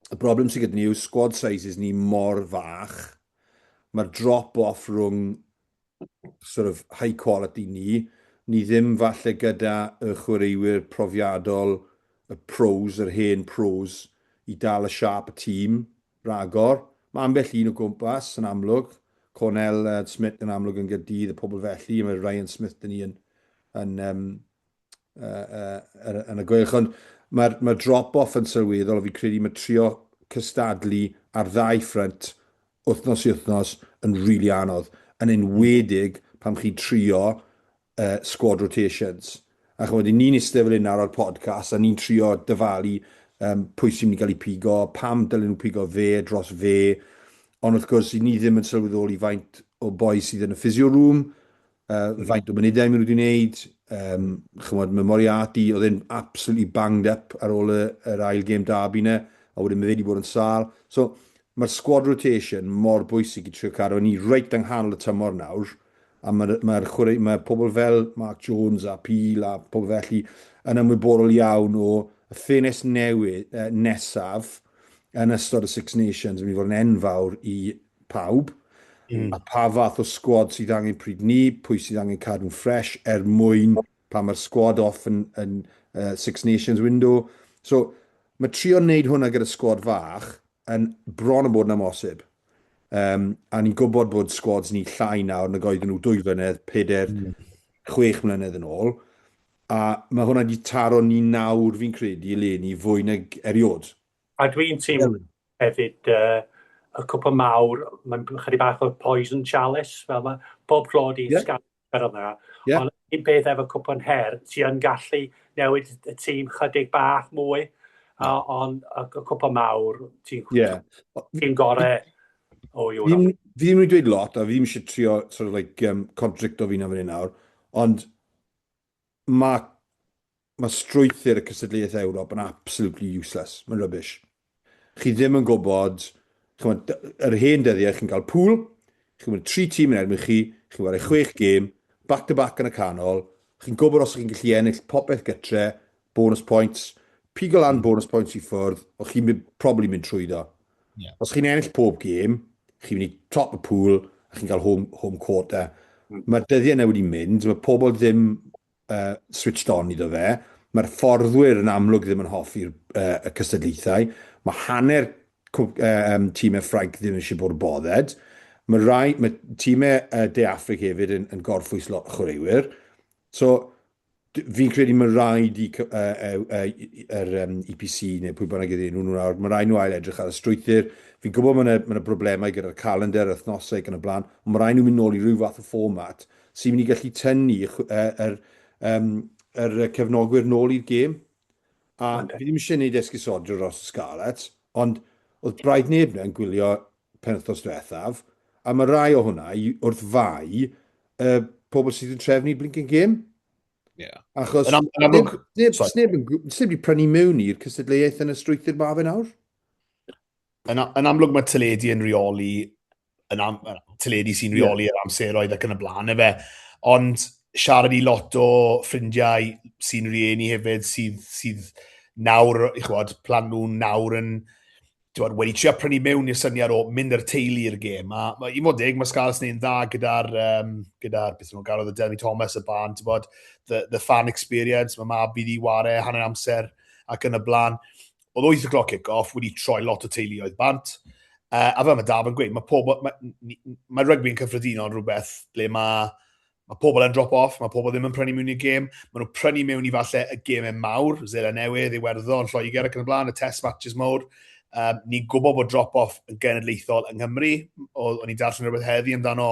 y broblem sydd gyda ni yw squad sizes ni mor fach. Mae'r drop-off rhwng sort of high quality ni, ni ddim falle gyda y chwaraewyr profiadol, y pros, yr hen pros, i dal y siâp y tîm ragor. Mae ambell un o gwmpas yn amlwg, Cornell uh, Smith yn amlwg yn Gaerdydd a pobl felly, mae Ryan Smith dyn ni yn, yn, um, uh, uh, yn y gweilch. Ond mae'r mae drop-off yn sylweddol, a fi'n credu mae trio cystadlu ar ddau ffrynt wythnos i wythnos yn rili really anodd, yn enwedig pam chi'n trio uh, squad rotations. A chymod, ni'n eistedd fel hyn ar o'r podcast a ni'n trio dyfalu um, pwy sy'n mynd i gael ei pigo, pam dylen nhw pigo fe dros fe. Ond wrth gwrs, ni ddim yn sylweddoli faint o boi sydd yn y physio room, Uh, faint o munudau maen nhw wedi wneud, um, chymod, mae Moriarty, oedd e'n absolutely banged up ar ôl y, yr ail gêm derby na, a wedyn mae fe wedi bod yn sâl. So, mae'r squad rotation mor bwysig i trio cadw ni reit yng nghanol y tymor nawr, a mae'r mae chwarae, mae pobl fel Mark Jones a Peel a pobl felly yn ymwybodol iawn o y ffenest newydd eh, nesaf yn ystod y Six Nations yn mynd i fod yn enfawr i pawb, mm. a pa fath o sgwad sydd angen pryd ni, pwy sydd angen cadw'n ffres er mwyn pan mae'r sgwad off yn, yn uh, Six Nations window. So, mae trio wneud hwnna gyda sgwad fach yn bron yn bod yn amhosib. Um, a ni'n gwybod bod sgwads ni llai nawr nag oedden nhw dwy flynedd, pedair, 6 mlynedd yn ôl. A mae hwnna wedi taro ni nawr, fi'n credu, eleni, fwy nag eriod. A dwi'n teimlo Hefyd uh, y cwpan mawr, mae'n chydig bach o poison chalice, fel mae pob clod i yeah. Scarlets yna. Yeah. Ond un peth efo cwpan her, ti yn gallu newid y tîm chydig bach mwy, yeah. ond y cwpan mawr, ti'n yeah. tîm gorau o Ewrop. Fi ddim wedi dweud lot, a fi ddim eisiau trio sort of like, um, contradicto fi na fan hyn nawr, ond mae mae strwythur y cystadleuaeth Ewrop yn absolutely useless. Mae'n rubbish. Chi ddim yn gwybod, chymod, yr hen dyddiau, chi'n cael pŵl, chi'n mynd tri tîm yn erbyn chi, chi'n chwarae chwech gêm, back to back yn y canol, chi'n gwybod os chi'n gallu ennill popeth gytre, bonus points, pigo lan bonus points i ffwrdd, o chi'n probably mynd trwyddo. Yeah. Os chi'n ennill pob gêm, chi'n mynd i top y pool, a chi'n cael home, home quarter. Mm. Mae'r dyddiau yna wedi mynd, mae pobl ddim uh, switched on iddo fe. Mae'r fforddwyr yn amlwg ddim yn hoffi'r uh, y cystadlaethau. Mae hanner uh, um, tîmau Ffrainc ddim eisiau bod yn bothered. Mae rai, mae tîmau uh, De Affrig hefyd yn, yn gorffwys lot o chwaraewyr. So, Fi'n credu mae rhaid i yr EPC neu pwy bynnag ydyn nhw nawr, mae rhaid nhw ail edrych ar y strwythur. Fi'n gwybod mae yna, mae broblemau gyda'r calendar, yr wythnosau ac yn y blaen, ond mae rhaid nhw mynd nôl i ryw fath o fformat sy'n mynd i gallu tynnu yr, um, yr cefnogwyr nôl i'r gêm. A fi ddim eisiau gwneud esgusodion dros y Scarlets, ond oedd braidd neb yna yn gwylio penwythnos diwethaf, a mae rai o hwnna i, wrth fai y pobl sydd yn trefnu blinking game. Yeah. Achos yn am, yn amlwg, neb, neb, neb, neb wedi prynu mewn i'r cystadleuaeth yn y strwythur ma fe nawr. Yn, yn amlwg mae teledu yn rheoli, yn am, teledu sy'n rheoli yeah. yr amseroedd ac yn y blaen, efe. Ond siarad i lot o ffrindiau sy'n rieni hefyd, sydd, sydd nawr, i chwod, plan nhw nawr yn tywod, wedi trio prynu mewn i'r syniad o mynd â'r teulu i'r gêm. A ma, i fod deg, mae Scarlets neu'n dda gyda'r, um, gyda beth nhw'n gael, oedd y Delmi Thomas, y band, ti'n bod, the, the fan experience, mae mab fi di ware hanner amser ac yn y blaen. Oedd 8 o'clock kick-off wedi troi lot o teuluoedd bant. Uh, a fel mae Daf yn gweud, mae, pobl, mae, mae rygbi'n cyffredinol yn rhywbeth ble mae Mae pobl yn drop off, mae pobl ddim yn prynu mewn i'r gêm, maen nhw'n prynu mewn i falle y gemau mawr, Zeland Newydd, Iwerddon, Lloegr ac yn y blaen, y test matches mawr. Um, ni'n gwybod bod drop off yn genedlaethol yng Nghymru. O'n i'n darllen rhywbeth heddi amdano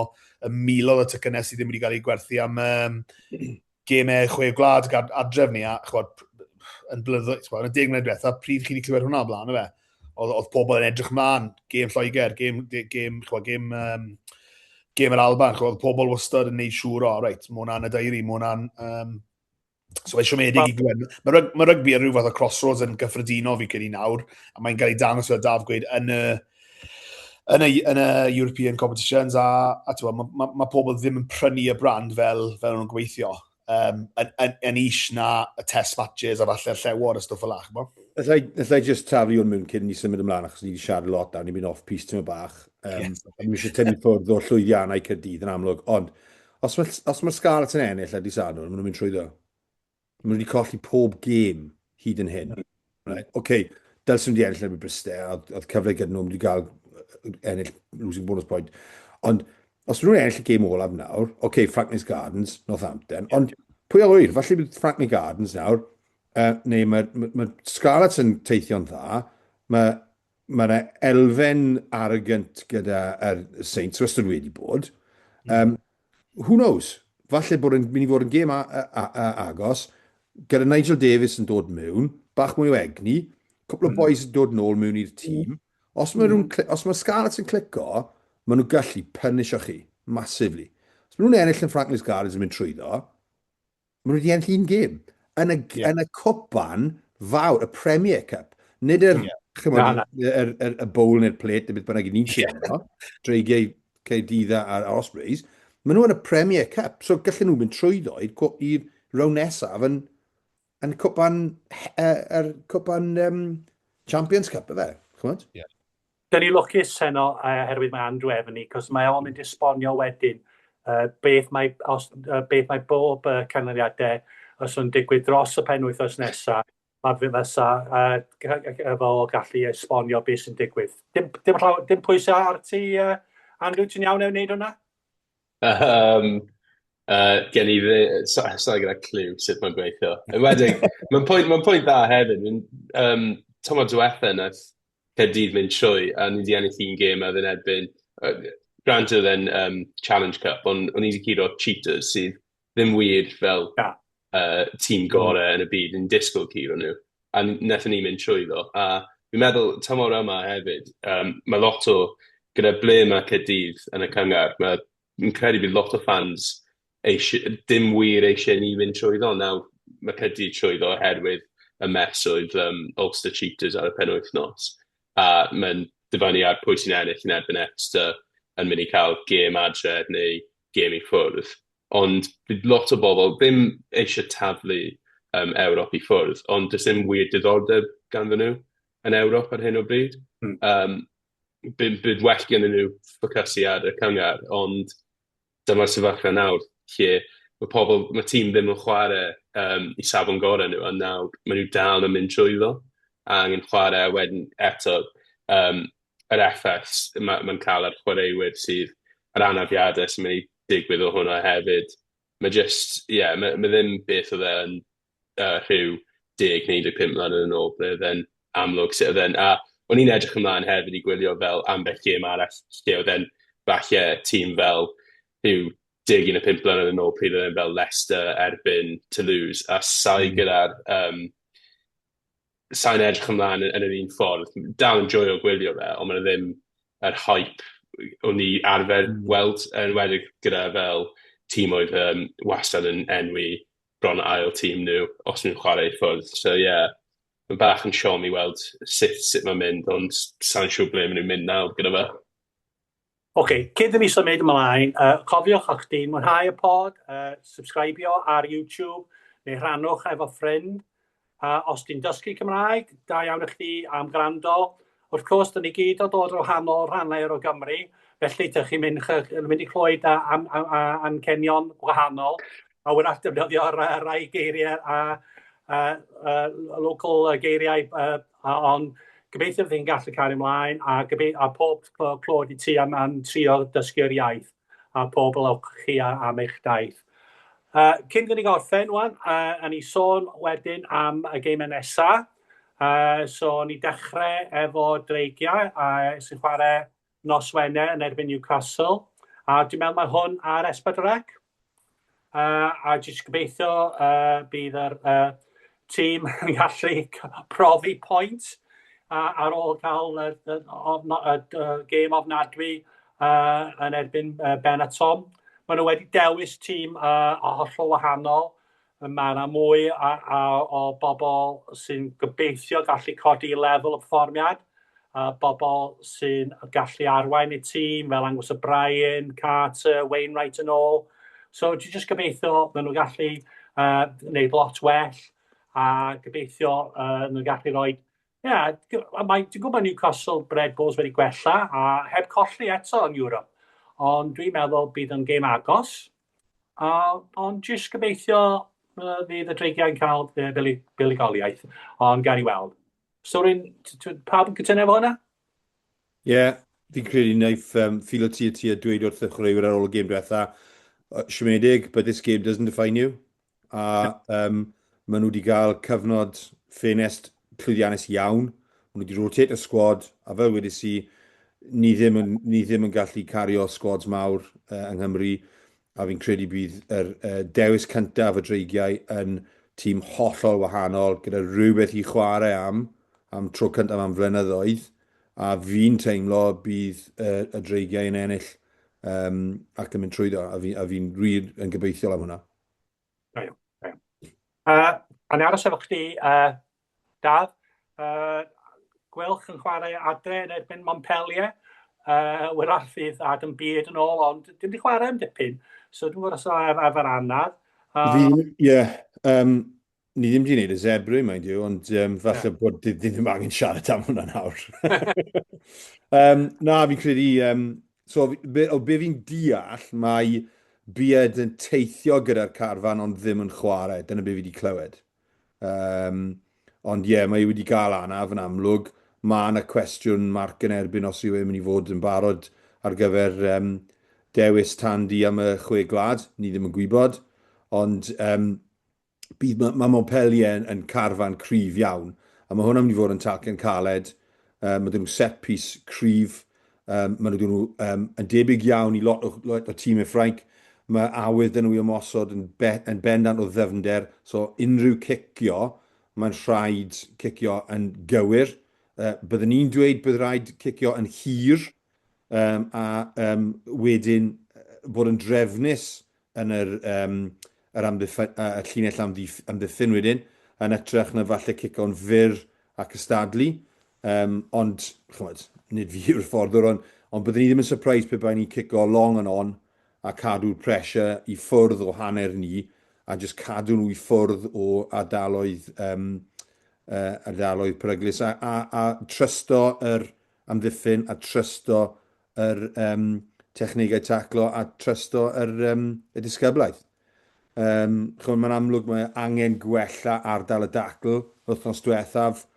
y miloedd o tocynnau sydd ddim wedi cael eu gwerthu am um, gemau chwe gwlad ac adref ni, a chwod, yn blynyddoedd, yn y deg mlynedd diwethaf, pryd chi wedi clywed hwnna o blaen, efe? Oedd, oedd pobl yn edrych mlaen, gêm Lloegr, gêm, gêm, chwa, gêm, um, gêm yr Alban, chwa, oedd pobl wastad yn neud siŵr, o, reit, mae hwnna'n y dairi, mae hwnna'n... Um, so mae'n siomedig i glywed. Mae, rug, mae rygbi yn rhyw fath o crossroads yn gyffredinol fi credu nawr, a mae'n cael ei dangos fel Daf gweud yn y, yn y, yn y European competitions, a, a mae ma, ma pobl ddim yn prynu y brand fel, fel nhw'n gweithio um, yn, yn, yn is na y test matches a falle'r llewod a stwff fel 'na, ch'mo'? Alla i, alla i just taflu hwn mewn cyn ni symud ymlaen, achos ni wedi siarad lot a ni'n mynd off piece tyma bach. Um, yes. Ni'n eisiau tynnu ffwrdd o'r llwyddiannau Caerdydd yn amlwg, ond os mae, os mae Scarlets yn ennill ar Dydd Sadwrn, maen nhw'n mynd trwyddo. Maen nhw wedi colli pob gêm hyd yn hyn. Right. Oce, okay, dylswn wedi ennill erbyn Bryste, oedd, oedd cyfle gyda nhw, wedi cael ennill losing bonus point. Ond os maen nhw'n ennill y gêm olaf nawr, oce, okay, Franklin's Gardens, Northampton, ond pwy a ŵyr, falle bydd Franklin Gardens nawr, uh, neu mae, mae, mae Scarlets yn teithio'n dda, mae mae yna elfen arrogant gyda yr Saints wastad wedi bod. Um, who knows? Falle bod yn mynd i fod yn gêm agos, gyda Nigel Davies yn dod mewn, bach mwy o egni, cwpl o mm. boys yn dod nôl mewn i'r tîm. Os mae, mm. os mae Scarlets yn clico, maen nhw'n gallu punisho chi, massively. Os maen nhw'n ennill yn Franklin's Gardens yn mynd trwyddo, Maen nhw wedi ennill un gêm. Yn y, yeah. yn y cwpan fawr, y Premier Cup. Nid yr, yeah. chymod, na, na. yr, yr, y bowl neu'r plate, neu beth bynnag i ni'n yeah. siarad, dreigiau Caerdydd a'r Ospreys. Maen nhw yn y Premier Cup, so gallen nhw mynd trwyddo i'r rown nesaf yn, yn cwpan, er, cwpan um, Champions Cup, efe, chymod? Yeah. Dyn ni lwcus heno oherwydd mae Andrew efo ni, cos mae o'n mynd i esbonio wedyn uh, beth, mae, os, uh, beth mae bob uh, canlyniadau os yn digwydd dros y penwythnos nesaf, mae fe fysa uh, efo gallu esbonio beth sy'n digwydd. Dim, dim, llaw, dim pwysau ar ti, uh, Andrew, ti'n iawn e'n wneud hwnna? Um, uh, gen i dde, so, so gyda clyw sut mae'n gweithio. Enwedig, mae'n pwynt, mae'n pwynt dda hefyd. Um, tymor diwetha nath Caerdydd mynd trwy, a ni 'di ennill un gêm a oedd yn erbyn, uh, granted oedd e'n um, Challenge Cup, ond o'n i wedi curo Cheetahs sydd ddim wir fel yeah. uh, tîm gorau mm. yn y byd, yn disgwyl curo nhw, a wnaethon ni mynd trwyddo. A fi'n meddwl tymor yma hefyd, um, mae lot o, gyda ble mae Caerdydd yn y cynghrair, mae fi'n credu bydd lot o fans eisiau, dim wir eisiau ni fynd trwyddo. Nawr, mae Caerdydd trwyddo oherwydd y mess oedd um, Ulster Cheetahs ar y penwythnos. A mae'n dibynnu ar pwy sy'n ennill yn erbyn Exeter yn mynd i cael gêm adre neu gêm i ffwrdd. Ond bydd lot o bobl ddim eisiau taflu um, Ewrop i ffwrdd, ond does dim wir diddordeb ganddyn nhw yn Ewrop ar hyn o bryd. Mm. Um, bydd, bydd well gennyn nhw ffocysu ar y cynghrair, ond dyma'r sefyllfa nawr lle mae pobl, mae tîm ddim yn chwarae um, i safon gorau nhw, a nawr maen nhw dal yn mynd trwyddo, a angen chwarae, a wedyn eto um, yr effaith mae'n ma cael ar chwaraewyr sydd, yr anafiadau sy'n mynd i digwydd o hwnna hefyd. Mae just, ie, yeah, mae, mae ddim beth oedd e yn uh, rhyw 10 neu 15 mlynedd yn ôl, ble oedd e'n amlwg sut oedd e'n... A o'n i'n edrych ymlaen hefyd i gwylio fel ambell gêm arall lle oedd e'n falle tîm fel rhyw 10 15 mlynedd yn ôl pryd oedd e'n fel Leicester erbyn Toulouse, a sai mm. gyda'r um, sai'n edrych ymlaen yn, yn yr un ffordd. Dal yn joio gwylio fe, ond mae'n ddim yr hype o'n i arfer mm. weld, yn enwedig gyda fel Tîm oedd um, wastad yn enwi bron ail tîm nhw os nhw'n chwarae i ffwrdd. So ie, yeah, mae'n bach yn siom i weld sut, sut mae'n mynd, ond sa'n siŵr ble maen nhw'n mynd nawr gyda fe. Oce, okay, cyn i ni symud ymlaen, cofiwch o'ch ti'n mwynhau y pod, subscribio ar YouTube, neu rhannwch efo ffrind. Os ti'n dysgu Cymraeg, da iawn i chdi am gwrando. Wrth gwrs, dyn ni gyd o dod o wahanol rhannau o Gymru, felly dych chi'n mynd, mynd i clywed am, am, am ancenion gwahanol, a wrach defnyddio rai geiriau a, a, a local geiriau, a, ond gobeithio fydd chi'n gallu cario ymlaen, a, gobe, a pob clod i ti am, am trio dysgu'r iaith, a pob lwc chi am eich daith. Cyn dyn ni gorffen wan, a ni sôn wedyn am y geimau nesa. So ni dechrau efo Dreigiau sy'n chwarae nos Wener yn erbyn Newcastle. A dwi'n meddwl mae hwn ar S4C. A jyst gobeithio bydd yr tîm yn gallu profi pwynt ar ôl cael y gêm ofnadwy yn erbyn Benetton. Maen nhw wedi dewis tîm o hollol wahanol. Mae yna mwy a, a, o bobl sy'n gobeithio gallu codi lefel y perfformiad, a bobl sy'n gallu arwain y tîm, fel Angus O'Brien, Carter, Wainwright yn ôl. So dwi'n just gobeithio maen nhw'n gallu wneud lot well, a gobeithio nhw'n gallu rhoi... Ie, yeah, mae, dwi'n gwybod Newcastle Red Bulls wedi gwella a heb colli eto yn Europe. Ond dwi'n meddwl bydd yn gêm agos. A, ond jyst gobeithio fydd y Dreigiau'n cael buddugoliaeth, ond gawn ni weld. So, rwy'n, pawb yn cytuno efo hwnna? Ie, yeah, fi'n credu wnaeth um, Philo Tiatia dweud wrth y chwaraewyr ar ôl y gêm diwetha, siomedig, but this game doesn't define you. A um, maen nhw wedi cael cyfnod ffenest llwyddiannus iawn. Maen nhw wedi rotate y squad, a fel wedes i, ni ddim yn, ni ddim yn gallu cario squads mawr yng Nghymru, a fi'n credu bydd yr uh, dewis cyntaf y Dreigiau yn tîm hollol wahanol, gyda rhywbeth i chwarae am, am tro cyntaf am flynyddoedd, a fi'n teimlo bydd uh, y Dreigiau yn ennill um, ac yn mynd trwyddo, a fi'n fi wir yn gobeithiol am hwnna. Da iawn, da iawn. A ni aros efo chdi, Daf. Gweilch yn chwarae adre yn erbyn Montpellier. Wyrach fydd Adam Beard yn ôl, ond dim wedi chwarae am dipyn. So dwi'n gwybod os o efo'r anaf. Ie, yeah, um, ni ddim wedi gwneud y zebra, mind you, ond um, falle yeah. bod ni ddim angen siarad am hwnna nawr. um, na, fi'n credu, um, So, be, o be fi'n deall, mae Beard yn teithio gyda'r carfan ond ddim yn chwarae. Dyna be fi wedi clywed. Um, ond ie, yeah, mae wedi gael anaf yn amlwg. Mae yna cwestiwn marc yn erbyn os yw e'n mynd i fod yn barod ar gyfer um, dewis Tandy am y chwe gwlad. Ni ddim yn gwybod. Ond um, bydd, mae, mae Montpellier yn, yn carfan cryf iawn, a mae hwnna'n mynd i fod yn talcen caled. Um, mae dyn nhw set piece cryf, um, mae dyn nhw um, yn debyg iawn i lot o, lot o tîmau Ffrainc. Mae awydd dyn nhw i ymosod yn, be, yn bendant o ddyfnder, so unrhyw cicio, mae'n rhaid cicio yn gywir. Byddwn ni'n dweud bydd rhaid cicio yn hir, um, a um, wedyn bod yn drefnus yn yr, um, yr amddiffyn, y llinell amddiff, amddiffyn wedyn, yn ytrach na falle cico'n fyr a cystadlu. Um, ond, chymod, nid fi yw'r fforddwr, ond, ond byddwn ni ddim yn surprised pe bai ni'n cico long and on a cadw'r pressure i ffwrdd o hanner ni a just cadw nhw i ffwrdd o ardaloedd, um, uh, ardaloedd peryglus a, a, a trysto yr amddiffyn a trysto yr um, technegau taclo a trysto yr, um, y disgyblaeth. Um, chymod, mae'n amlwg mae angen gwella ardal y dacl wythnos diwethaf.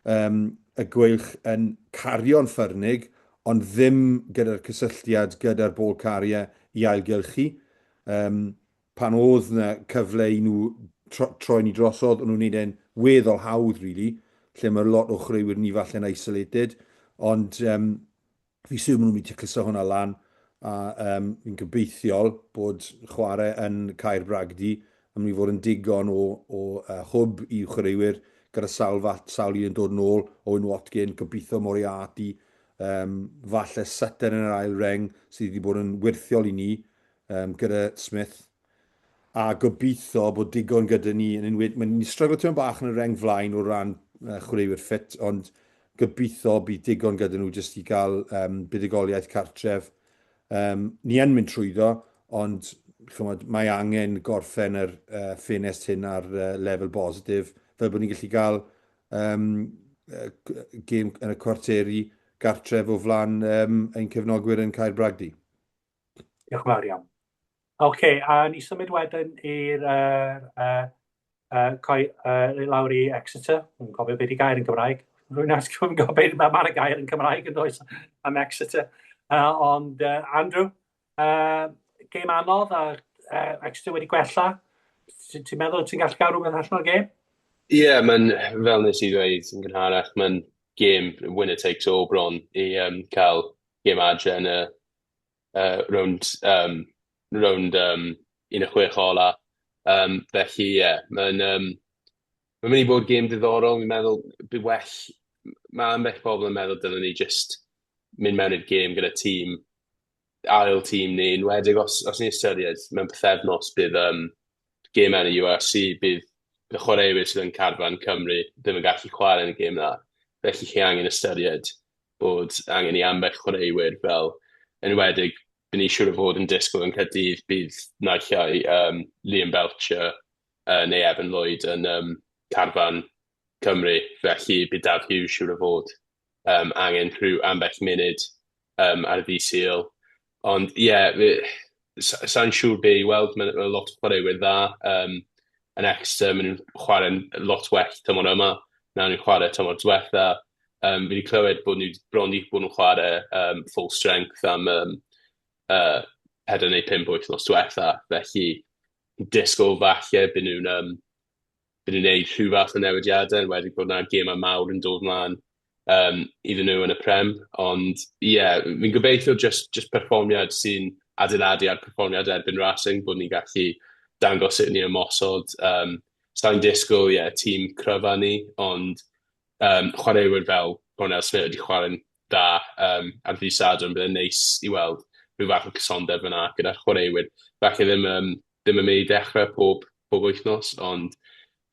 Um, y gweilch yn cario'n ffyrnig, ond ddim gyda'r cysylltiad gyda'r ball carrier i ailgylchu. Um, pan oedd 'na cyfle i nhw troi ni drosodd, o'n nhw'n neud e'n weddol hawdd, really, lle mae lot o chwaraewyr ni falle'n isolated, ond um, fi siŵr maen nhw'n mynd i tacluso hwnna lan, a um, fi'n gobeithiol bod chwarae yn Caer Bragdy yn mynd i fod yn digon o, o uh, hwb i chwaraewyr gyda sawl, sawl un yn dod yn ôl, Owen Watkin, gobeithio Moriarty, um, falle Sutton yn yr ail reng sydd wedi bod yn wyrthiol i ni. um, gyda Smith. A gobeithio bod digon gyda ni, yn enwedig, mae'n ni'n stryglo tipyn bach yn y reng flaen o ran uh, chwaraewyr ffit, ond gobeithio bydd digon gyda nhw jyst i gael um, buddugoliaeth cartref. Um, ni yn mynd trwyddo, ond chymod, mae angen gorffen yr uh, ffenest hyn ar uh, lefel bositif, fel bod ni'n gallu gael um, gêm yn y cwarteri gartref o flaen um, ein cefnogwyr yn Caer Bragdy. Diolch yn fawr iawn. Oce, okay, a ni symud wedyn i'r uh, uh, uh, coi, uh, lawr i Exeter. Dwi'n cofio beth i gair yn Cymraeg. Rwy'n asgwrn yn gofio beth mae'r gair yn Cymraeg yn does am Exeter. Ond uh, Andrew, gêm anodd a Exeter wedi gwella. Ti'n ti meddwl ti'n gallu gael rhywbeth allan o'r gêm? Ie, yeah, mae'n, fel nes i ddweud yn gynharach, mae'n gêm winner takes all bron i um, cael gêm adre yn y rownd um, rownd um, 16 ola. Felly ie, yeah, mae'n um, mae'n mynd i bod gêm diddorol. Fi'n meddwl bydd well, mae ambell bobl yn meddwl dylen ni just mynd mewn i'r gêm gyda tîm, ail tîm ni, enwedig os, os ni'n ystyried mewn pythefnos bydd um, gêm yn y URC, bydd y chwaraewyr sydd yn carfan Cymru ddim yn gallu chwarae yn y gêm na. Felly chi angen ystyried bod angen i ambell chwaraewyr fel, enwedig, by ni siŵr o fod yn disgwyl yn Caerdydd bydd naill ai um, Liam Belcher neu Evan Lloyd yn um, carfan Cymru, felly bydd Daf Hughes siŵr o fod um, angen rhyw ambell munud um, ar y ddydd Sul. Ond ie, yeah, sa'n siŵr be i weld, mae ma lot o chwaraewyr dda um, yn Exeter, maen nhw'n chwarae'n lot well tymor yma na nhw'n chwarae tymor diwetha. Fi wedi clywed bod nhw bron i bod nhw'n chwarae um, full strength am um, 4 neu 5 wythnos diwetha, felly disgwyl falle byd nhw'n um, byd nhw'n gwneud rhyw fath o newidiadau, yn wedi bod yna gemau mawr yn dod mlaen um, iddyn nhw yn y Prem. Ond ie, yeah, fi'n gobeithio just, just perfformiad sy'n adeiladu ar perfformiad erbyn Racing, bod ni'n gallu dangos sut ni'n ymosod. Sa'n disgwyl, ie, yeah, tîm cryfa ni, ond chwaraewyr fel Cornel Smith wedi chwarae'n dda ar ddydd Sadwrn, byddai'n neis i weld rhyw fath o cysondeb fyna gyda'r chwaraewyr. Falle ddim, um, ddim yn mynd i dechrau pob, pob wythnos, ond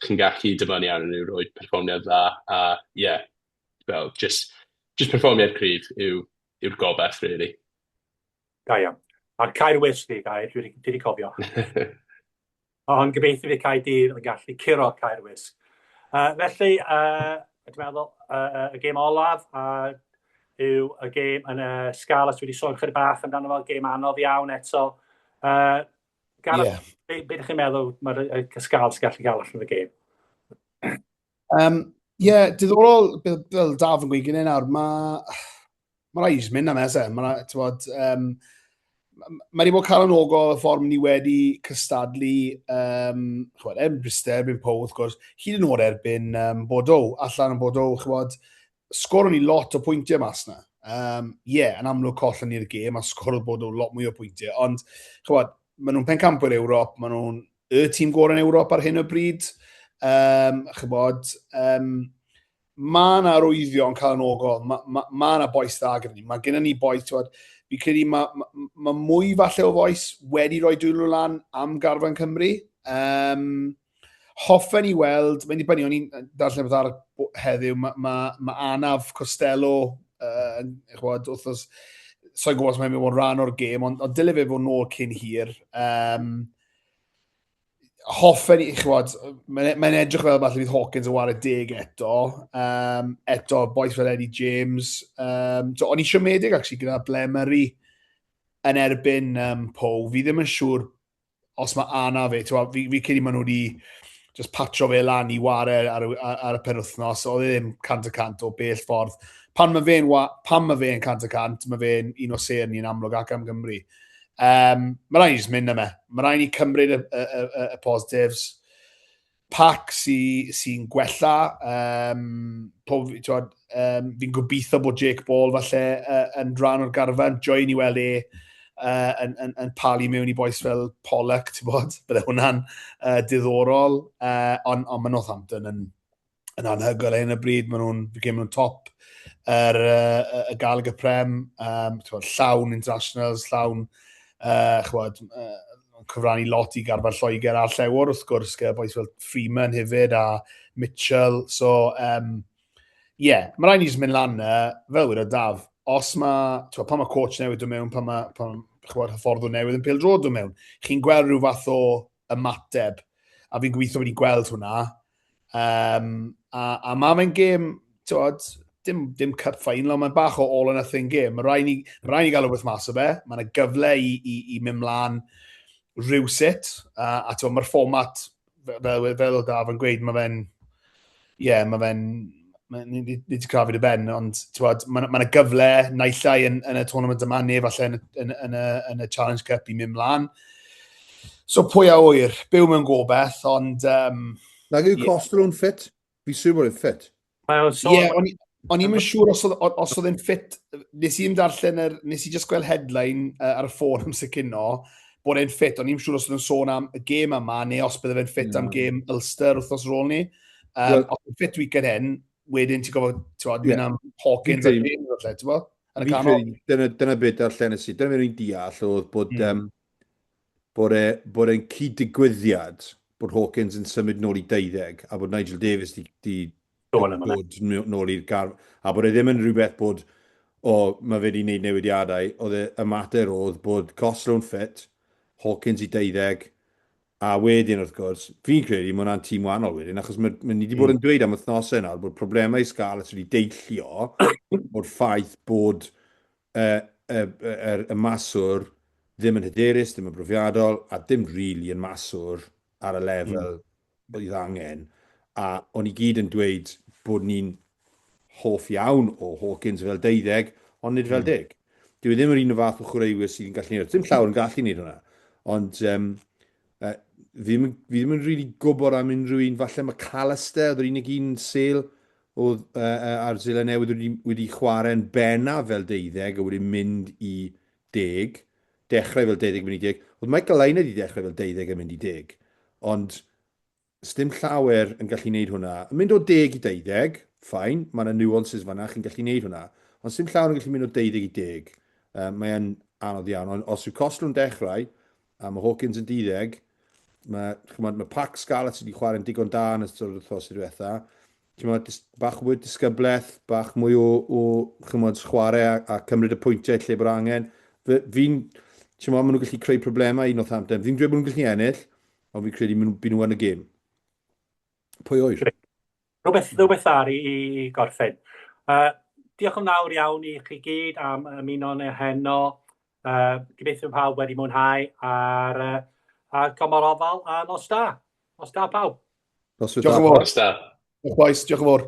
chi'n gallu dibynnu arnyn nhw roi perfformiad dda, a ie, yeah, fel, just, just perfformiad cryf yw, yw'r gobeith, really. Da iawn. A'r Caer Wysg di, gair, dwi wedi cofio. Ond gobeithio fydd Caerdydd yn gallu curo Caerwysg. Felly, dwi'n meddwl, y gêm olaf yw y gêm yn y Scarlets, wedi sôn chydig bach amdano fo, gêm anodd iawn eto. Gareth, yeah. be, be ydych chi'n meddwl mae'r Scarlets gallu gael allan o'r gêm? Yeah, diddorol, fel Daf yn gweud gyda nawr, mae ma rhaid i jyst mynd am ese. Mae bod, mae wedi bod calonogol y ffordd ni wedi cystadlu, um, chwbod, erbyn Bristol, erbyn Poe, wrth gwrs, hyd yn oed erbyn um, Bordeaux, allan yn Bordeaux, chwbod, sgoron ni lot o pwyntiau mas na. Um, yeah, yn amlwg collon ni'r gêm a sgorodd Bordeaux lot mwy o pwyntiau, ond chwbod, maen nhw'n pencampwyr Ewrop, maen nhw'n y tîm gorau yn Ewrop ar hyn o bryd. Um, chybod, um, mae yna arwyddion calonogol, mae ma, ma yna boes dda gyda ni, mae gennym ni boes, ti'n fi credu mae ma, ma mwy falle o foes wedi rhoi dwylo lan am garfan Cymru. Um, hoffen i weld, mae'n dibynnu, o'n i'n darllen beth ar heddiw, mae ma, ma anaf Costello, uh, chwod, wrthos, so'n gwybod os mae'n mynd i fod rhan o'r gêm, ond, ond dyle fe fod nôl cyn hir. Um, hoffen i, chwod, mae'n mae edrych fel falle bydd Hawkins yn wario deg eto. Um, eto, boys fel Eddie James. Um, so, o'n i siomedig, actually, gyda Blair Murray yn erbyn um, Poe. Fi ddim yn siŵr os mae Anna fe. Fi, fi, fi credu maen nhw wedi just patro fe lan i ware ar, ar, ar y penwythnos. Oedd e ddim 100% o bell ffordd. Pan mae fe'n pan mae fe'n 100%, mae fe'n un o sêr ni'n amlwg ac am Gymru. Um, mae rhaid i just mynd am e. Mae rhaid i cymryd y, y, y, y positives. Pac sy'n sy gwella. Um, pob, twod, um, fi'n gobeithio bod Jake Ball falle uh, yn rhan o'r garfan. Join i weld e uh, yn, yn, yn palu mewn i boes fel Pollock, ti'n bod? Bydde hwnna'n uh, diddorol. Uh, ond on mae Northampton yn, yn anhygoel ar hyn o bryd. Maen nhw'n, fi'n credu maen nhw'n top yr, uh, y Gallagher Prem, um, bod, llawn internationals, llawn. Chwod, cyfrannu lot i garfan Lloegr a'r Llewod wrth gwrs, gyda bois fel Freeman hefyd a Mitchell. So, yeah, mae rhaid ni jyst mynd lan na, fel wedodd Daf, os mae, ti'n pan mae coach newydd dod mewn, pan mae, pan, chwbod, hyfforddwr newydd yn pêl-droed dod mewn, chi'n gweld rhyw fath o ymateb, a fi'n gobeithio wedi gweld hwnna. Um, a, a mae fe'n gêm, ti'n dim, dim cup final, ond mae'n bach o all or nothing game. Mae rhaid ni, ma rhaid ni gael rhywbeth mas o fe, mae yna gyfle i, i, i mynd mlaen rhywsut, a, a ti'n mae'r fformat fel, fel oedd Daf yn gweud, mae fe'n, ie, yeah, mae fe'n, nid i crafu dy ben, ond mae yna ma gyfle naill ai yn, yn y tournament yma, neu falle yn, yn, yn, y, yn y Challenge Cup i mynd mlaen. So pwy a wyr, byw mewn gobeith, ond... Um, Nag yw yeah. Costello'n ffit? Fi siŵr bod e'n ffit. Mae o'n sôn... Ie, o'n o'n i'm yn siŵr os oedd, os oedd e'n ffit. Nes i ddim darllen yr... Nes i just gweld headline uh, ar y ffôn am cyno bod e'n ffit. O'n i'm siŵr os oedd e'n sôn am y gêm yma neu os bydde fe'n ffit mm. am gêm Ulster wythnos ar ôl ni. Um, well, os e'n ffit weekend hyn, wedyn ti'n gofod, ti'n gwybod, mynd am Hawkins a James falle, ti'n gwybod? Yn y canol. Dyna, dyna beth darllen i. Dyna beth o'n deall oedd bod, mm. um, bod e, bod e'n cyd-digwyddiad bod Hawkins yn symud nôl i deuddeg a bod Nigel Davies di, di dod nôl i'r gar... A bod e ddim yn rhywbeth bod, o, mae fe wedi gwneud newidiadau. Oedd e, y mater oedd bod Costello'n ffit, Hawkins i deuddeg, a wedyn wrth gwrs, fi'n credu mae hwnna'n tîm wahanol wedyn, achos mae, mae ni wedi bod mm. yn dweud am wythnosau nawr bod problemau Scarlets wedi deillio o'r ffaith bod y, y, y, y maswr ddim yn hyderus, ddim yn brofiadol, a dim really yn maswr ar y lefel mm. oedd angen. A o'n i gyd yn dweud bod ni'n hoff iawn o Hawkins fel deuddeg, ond nid fel mm. deg. Dyw e ddim yr un o fath o chwaraewyr sydd yn gallu neud. Dim llawer yn gallu neud hwnna. Ond um, uh, fi, ddim, fi ddim yn really gwybod am unrhyw un. Falle McAllister, oedd yr unig un sel oedd uh, uh, ar Seland Newydd wedi, wedi chwarae'n bennaf fel deuddeg a wedi mynd i deg. Dechrau fel deuddeg mynd i deg. Oedd Michael Lynagh wedi dechrau fel deuddeg a mynd i deg. Ond sdim llawer yn gallu neud hwnna. Yn mynd o deg i deuddeg, fine, mae yna nuances fanna, chi'n gallu neud hwnna. Ond sdim llawer yn gallu mynd o deuddeg i deg. Um, mae e'n anodd iawn. Ond os yw Costello'n dechrau, a mae Hawkins yn deuddeg, mae, chymod, mae Pack Scarlets wedi chwarae'n digon da yn ystod yr wythnos diwetha. Chymod, bach mwy o disgyblaeth, bach mwy o, o chymod, chwarae a, a cymryd y pwyntiau lle bod angen. Fi'n, chymod, maen nhw'n gallu creu problemau i Northampton. Fi'n dweud bod nhw'n gallu ennill, ond fi'n credu maen nhw yn y gêm. Pwy oer? Rhywbeth, rhywbeth ar i, i gorffen. Uh, diolch yn fawr iawn i chi gyd am ymuno yn heno. Uh, gobeithio pawb wedi mwynhau a'r, uh, a gomor ofal a nos da. Nos da pawb. Nos da. Nos da. Diolch boys, diolch yn fawr.